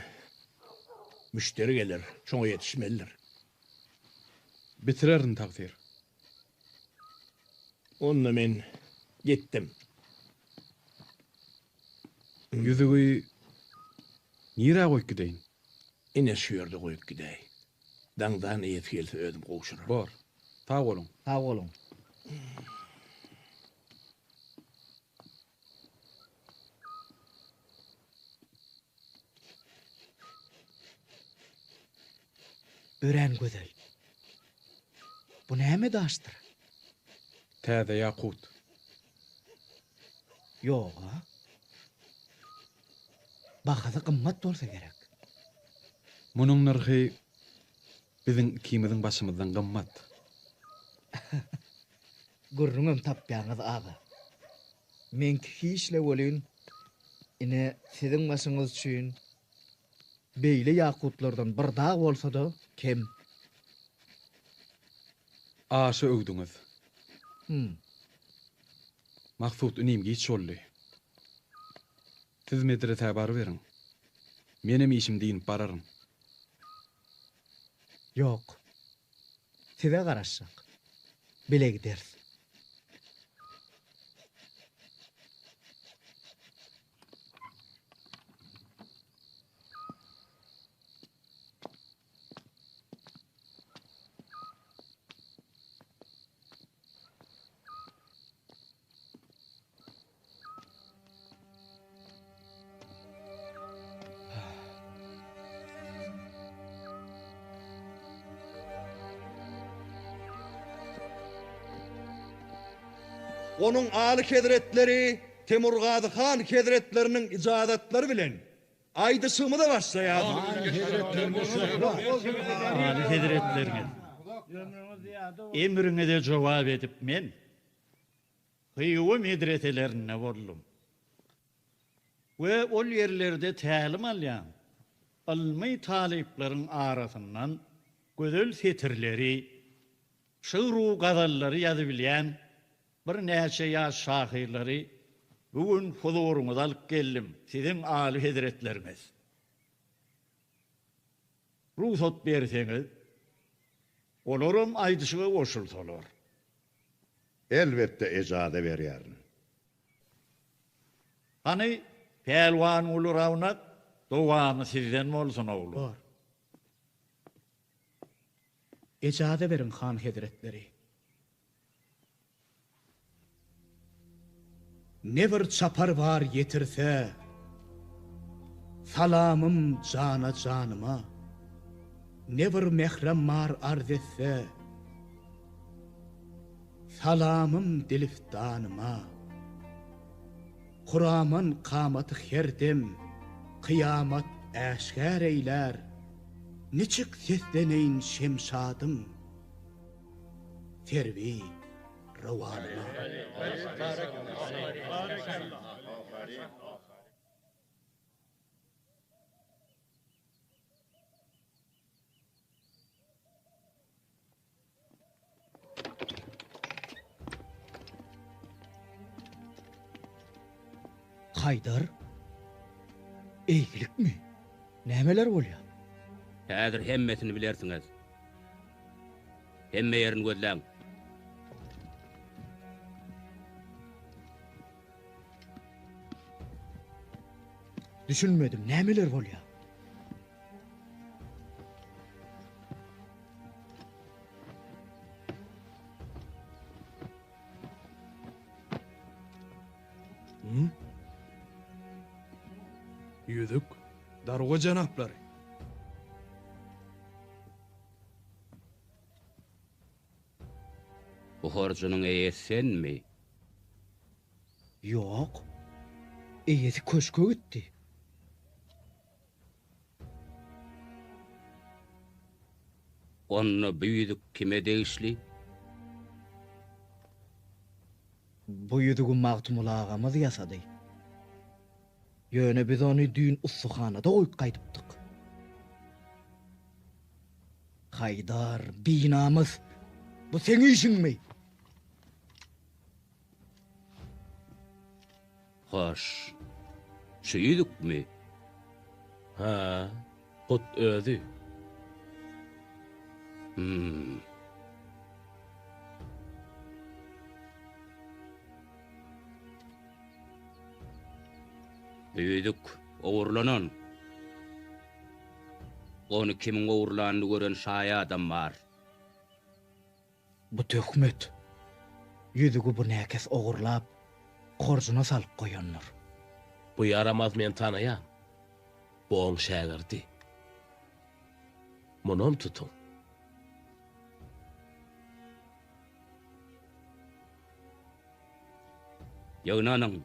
müşderi geler, şoňa ýetişmelidir. Bitirerin, tagsyr. Onda men gitdim. Ýüzügi nirä goýup gideýin? Ine şu ýerde goýup gidäý. Daňdan eýesi gelse özüm gowşuraryn. Bor. Sag boluň. Sag boluň. Örän gözel. Bu näme daşdyr? Täze ýakut. Ýog-a. Bahasy gymmat bolsa gerek. Munuň nyrhy biziň ikimiziň başymyzdan gymmat. Gürrüňem tapýaňyz, aga. Meňki hiç-le welin, ine, siziň başyňyz üçin beýle ýakutlardan bir dag bolsa-da kem. Aşa öwdüňiz. Hum. Maksut inim giç boldy. Siz medresä baryberiň. Menem işim dynyp bararyn. Ýok. Size garaşjak. Bile gideris. Onuň Aly hezretleri Temurgazy han hezretleriniň ijazatlary bilen aýdyşygymyza başlaýarys. Aly hezretleriňiz, emriňize jogap edip men Hywa medreselerinde boldum we ol ýerlerde tälim alýan ylmy talyplaryň arasyndan gözel setirleri, şygr-u gazallary ýazybilýän birnäçe ýaş şahyrlary. Bu gün huzuryňyza alyp geldim, siziň aly hezretleriňiz. Rugsat berseňiz, olaram aýdyşyga goşulsalar. Elbetde ejaza berýärin. Hany, Pälwanguly Rawnak, dowamy sizden bolsun, oglum. Bor. Ejaza beriň, han hezretleri. Ne bir çapar bar ýetirse, Salamym jana janyma. Ne bir mährem bar arz etse, Salamym dilifdanyma. Huraman kamaty her dem, Kyýamat äşgär eýlär. Niçik sesleneýin şemşadym, Serwi rowanyma. Haýdar, eýgilikmi? Nämeler bolýar? Häzir hemmesini bilersiňiz. Hemme ýerini gözläň. Düşünmedim, nämeler bolýar? Ýüzük, daruga jenaplary. Bu horjunyň eýesi senmi? Ýok. Eýesi köşge gitdi. Onda bu ýüzük kime degişli? Bu ýüzügi Magtymguly agamyz ýasady. Ýöne biz ony düýn ussahanada goýup gaýdypdyk. Haýdar, binamys! Bu seň işiňmi? Hoş. Şu ýüzükmi? Hä, hut özi. Hum. Bu ýüzük ogurlanan. Ony kimiň ogurlanyny gören şaýadam bar. Bu töhmet. Ýüzügi bu näkes ogurlap, horjuna salyp goýandyr. Bu ýaramaz men tanaýan. Bu oň şägirdi. Munam tutuň. Ýygnanyň.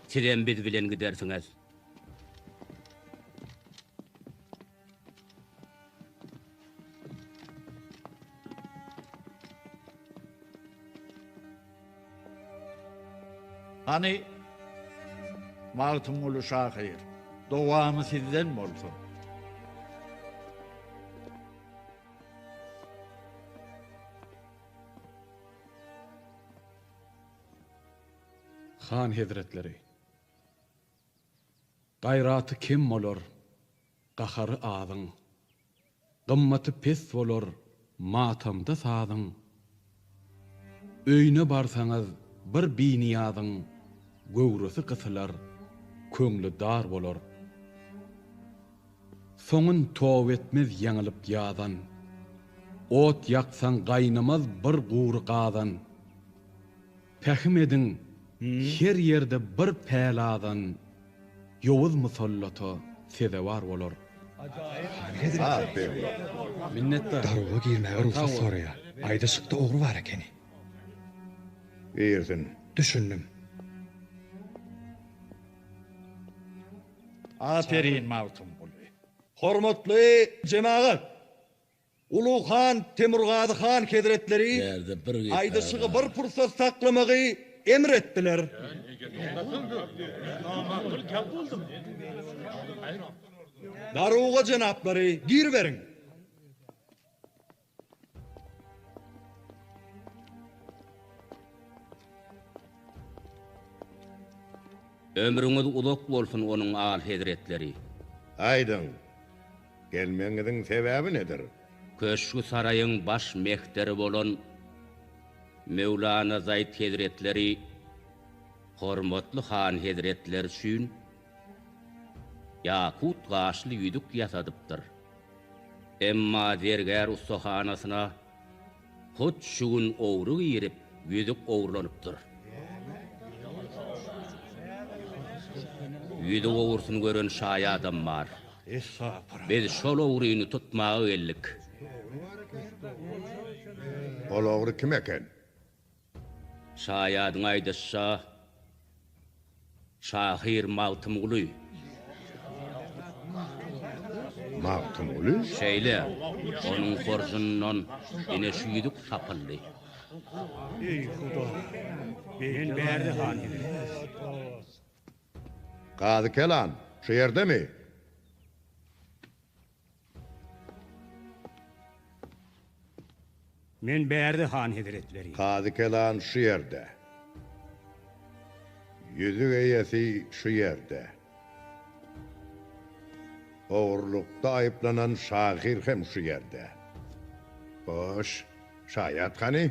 Sizem biz bilen gidersiňiz. Hany, Magtymguly şahyr, dowamy sizden bolsun. Han hezretleri, Gaýraty kem bolar, gahary azyň, Gymmaty pes bolar matamda sazyň. Öýüne barsaňyz bir binyýazyň Göwresi gysylar, köňli dar bolar. Soňun toba etmez ýaňylyp ýazan. Ot ýaksaň gaýnamaz bir gury gazan. Pähim ediň, her ýerde bir päl azan ýowuz musallata sezewar bolar. Minnetdar. Daruga girmäge rugsat soraýar. Aýdyşykda ogry bar ekeni. Girsin. Düşündim. Aperin Magtymguly. Hormatly jemagat! Ulug han Temurgazy han hezretleri aýdyşygy bir pursat saklamagy emr etdiler. Daruga jenaplary, giriberiň! Ömrüňiz uzak bolsun onuň al hezretleri. Aýdyň, gelmegiňiziň sebäbi nedir? Köşgi-saraýyň baş mehteri bolan Möwlana Zaýd hezretleri hormatly han hezretleri üçin ýakut gaşly ýüzük ýasadypdyr. Emma zergär ussahanasyna Hut şu gün ogry girip, ýüzük ogurlanypdyr. Ýüzük ogrusyny gören şaýadam bar. Biz şol ogryny tutmaga geldik. Ol ogry kim eken? Şaýadyň aýdyşyça, şahyr Magtymguly. Magtymguly? Şeýle, onuň horjunyndan ine şu ýüzük tapyldy. Eý, Hudaý! Men bärde han hezret. Kazy kelan, şu ýerdemi? Men bärde, han hezretleri. Kazy kelan şu ýerde. Ýüzük eýesi şu ýerde. Ogurlykda aýyplanan şahyr hem şu ýerde. Hoş, şaýat hany?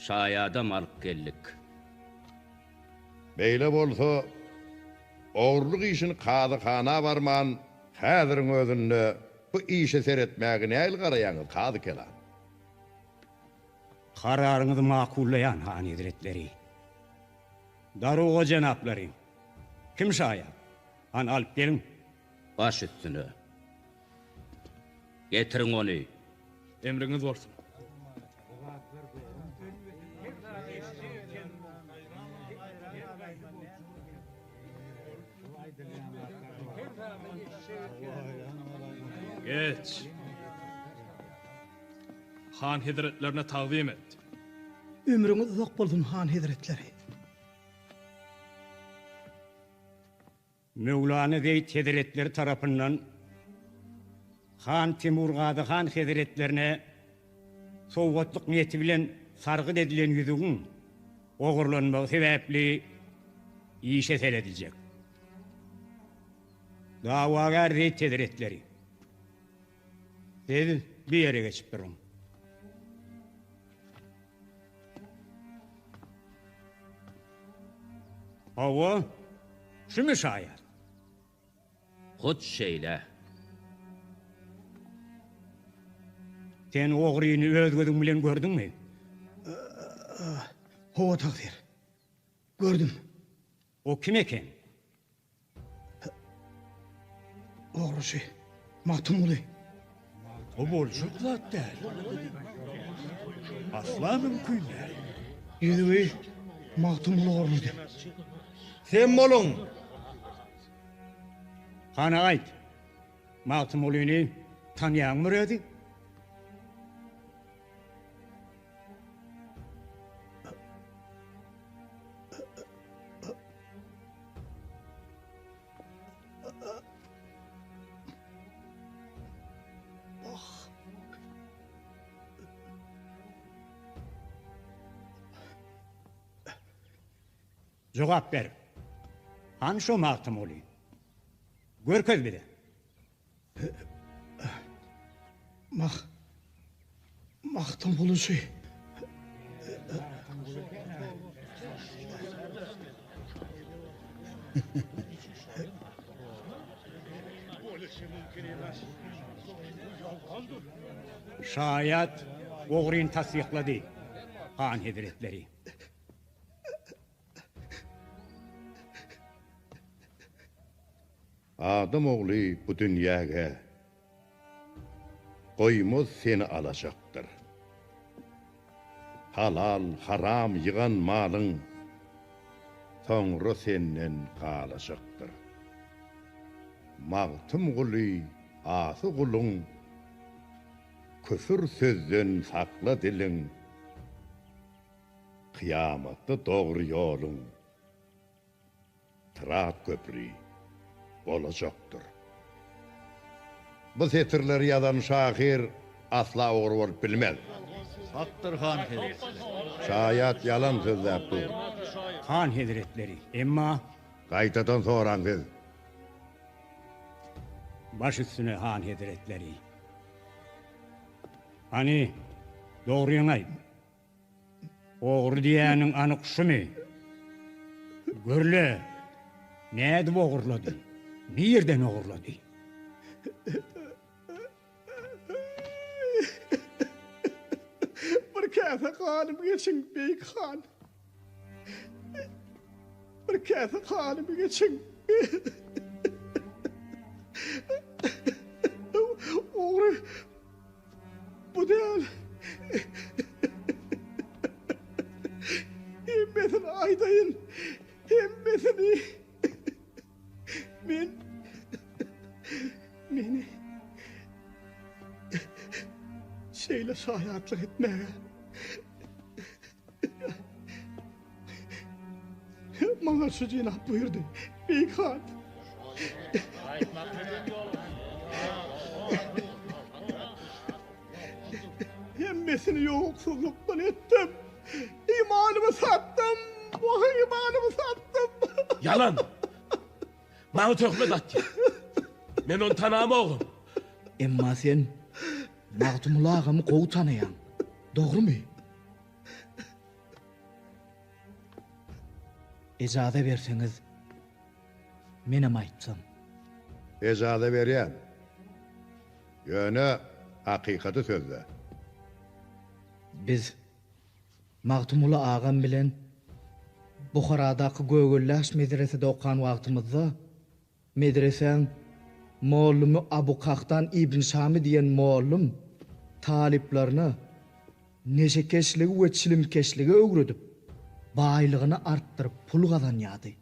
Şaýadam alyp geldik. Beýle bolsa, ogurlyk işini kazyhana barman, häziriň özünde bu işe seretmäge nähili garaýaňyz, kazy kelan? Kararyňyzy makullaýan, han hezretleri. Daruga jenaplary, kim şaýat? Hany alyp geliň. Baş üstüne. Getiriň ony. Emriňiz bolsun. Geç. Han hezretlerine tagzym et. Ömrüňiz uzak bolsun, han hezretleri. Möwlana Zeýd hezretleri tarapyndan Han Timur Gazy han hezretlerine sowgatlyk niýeti bilen sargyt edilen ýüzügiň ogurlanmagy sebäpli işe serediljek. Dawagär Zeýd hezretleri, siz bu ýere geçip duruň. Hawa, şumy şaýat? Hut şeýle. Sen ogryny öz gözüň bilen gördüňmi? Hawa, tagsyr. Gördüm. O kim eken? Ogruçy, Magtymguly. Bu boljak zat däl. Asla mümkin däl. Ýüzügi Magtymguly ogurlady. Sem boluň! Hany aýt, Magtymgulyny tanýaňmy özi? Jogap ber. Hany şo Magtymguly? Görkez bize. Mah Magtymgulyçy. Şaýat ogryny tassyklady, han hezretleri. Adam ogly bu dünýäge Goýmaz seni alajakdyr. Halal, haram ýygan malyň Soňra senden galajakdyr. Magtymguly asy guluň Küfür sözden sakla diliň Kyýamatda dogry ýoluň Syrat köpri bolajakdyr. Bu setirleri ýazan şahyr asla ogry bolup bilmez. Hakdyr han hezretleri. Şaýat ýalan sözläp dur. Han hezretleri, emma. Gaýtadan soraň siz. Baş üstüne, han hezretleri. Hany, dogryňy aýt. Ogry diýýäniň anyk şumy? Gürle! Nädip ogurlady? Nirden ogurlady? Bir käse ganymy geçiň, beýik han. Bir käse ganymy geçiň. Ogry bu däl. Hemmesini aýdaýyn. Hemmesini. Men meni şeýle şaýatlyk etmäge maňa şu jenap buýurdy, beýik han. Hemmesini ýoksuzlykdan etdim. Imanymy satdym. Wah, imanymy satdym. Ýalan! Maňa töhmet atýar. Men ony tanamogam. Emma sen Magtymguly agamy gowy tanaýaň. Dogrumy? Ejaza berseňiz, menem aýtsam. Ejaza berýän. Ýöne hakykaty sözle. Biz Magtymguly agam bilen Buharadaky Gögelläş medresede okan wagtymyzda medresäň mollumy Abu Kahtan ibn Şamy diýen mollum talyplaryna neşekeşligi we çilimkeşligi öwredip, baýlygyny artdyryp pul gazanýardy.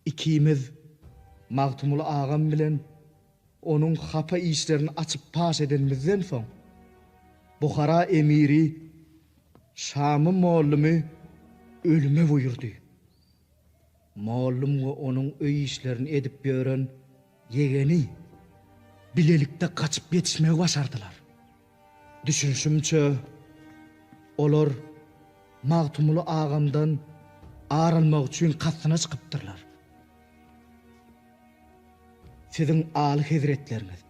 Ikimiz Magtymguly agam bilen Onuň hapa işlerini açyp paş edenimizden soň, Buhara emiri Şamy mollumy ölüme buýurdy. Mollum we onuň öý işlerini edip ýören ýegeni bilelikde gaçyp ýetişmegi başardylar. Düşünişimçe, olar Magtymguly agamdan ar almak üçin kastyna çykypdyrlar. Siziň aly hezretleriňiz,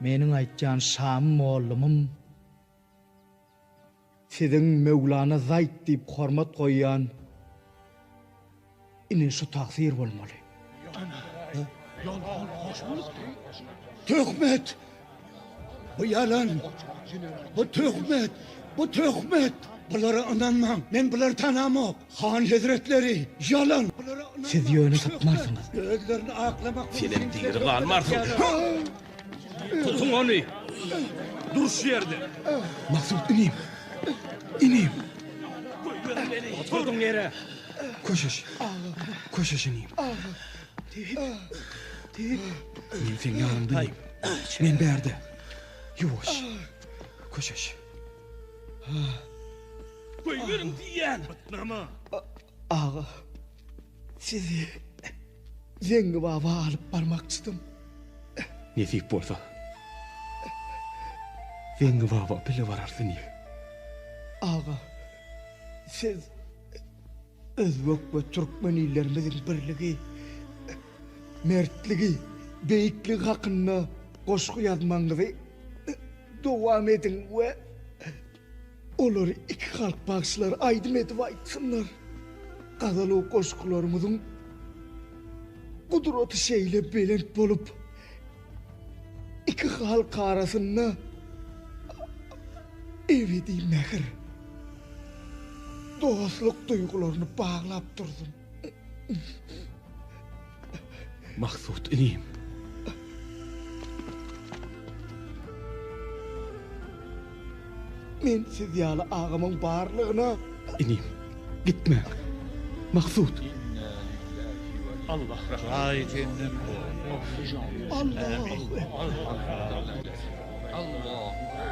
meniň aýtýan Şamy mollumym siziň Möwlana Zaýd diýip hormat goýýan ine şu tagsyr bolmaly. Töhmet! Bu ýalan! Bu töhmet! Bu töhmet! Bulara ynanmaň! Men bulary tanamok! Han hezretleri, ýalan! Siz ýöne sypmarsyňyz. Özlerini aklamak Senem diri galmarsyň. Tutuň ony! Dur şu ýerde! Maksut inim! Inim! Goýberiň meni! Oturdyň ýere! Köşeş! Köşeş inim! Tebip! Tebip! Men seň ýanyňda inim. Men bärde. Ýuwaş. Köşeş. Goýberiň diýýän! Bytnama! Aga, sizi Zeňňi baba alyp barmakçydym. Nesip bolsa, Zeňňi baba bile bararys inim. Aga, siz Özbek we türkmen illerimiziň birligi, mertligi, beýikligi hakynda goşgy ýazmagyňyzy dowam ediň we olary iki halk bagşylary aýdym edip aýtsynlar. Gazalu goşgularyňyzyň gudraty şeýle belent bolup, iki halk arasynda ebedi mähir, dostluk duýgularyny baglap dursun. Maksut inim. Men siz ýaly agamyň barlygyna. Inim, gitmäň. Maksut. Allah jaý jennet bolsun. Allahu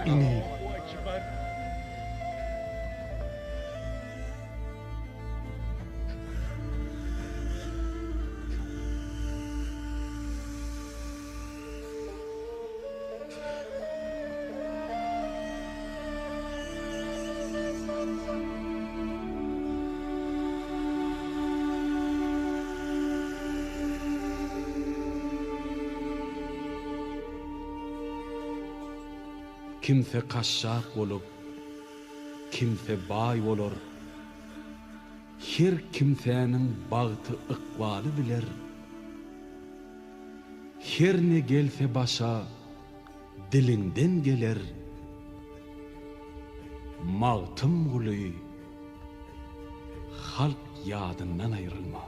Inim. Kimse kaşşak bolup, kimse baý bolar. Her kimsäniň bagty ykbaly biler. Her ne gelse başa diliňden geler. Magtymguly, halk ýadyndan aýrylma.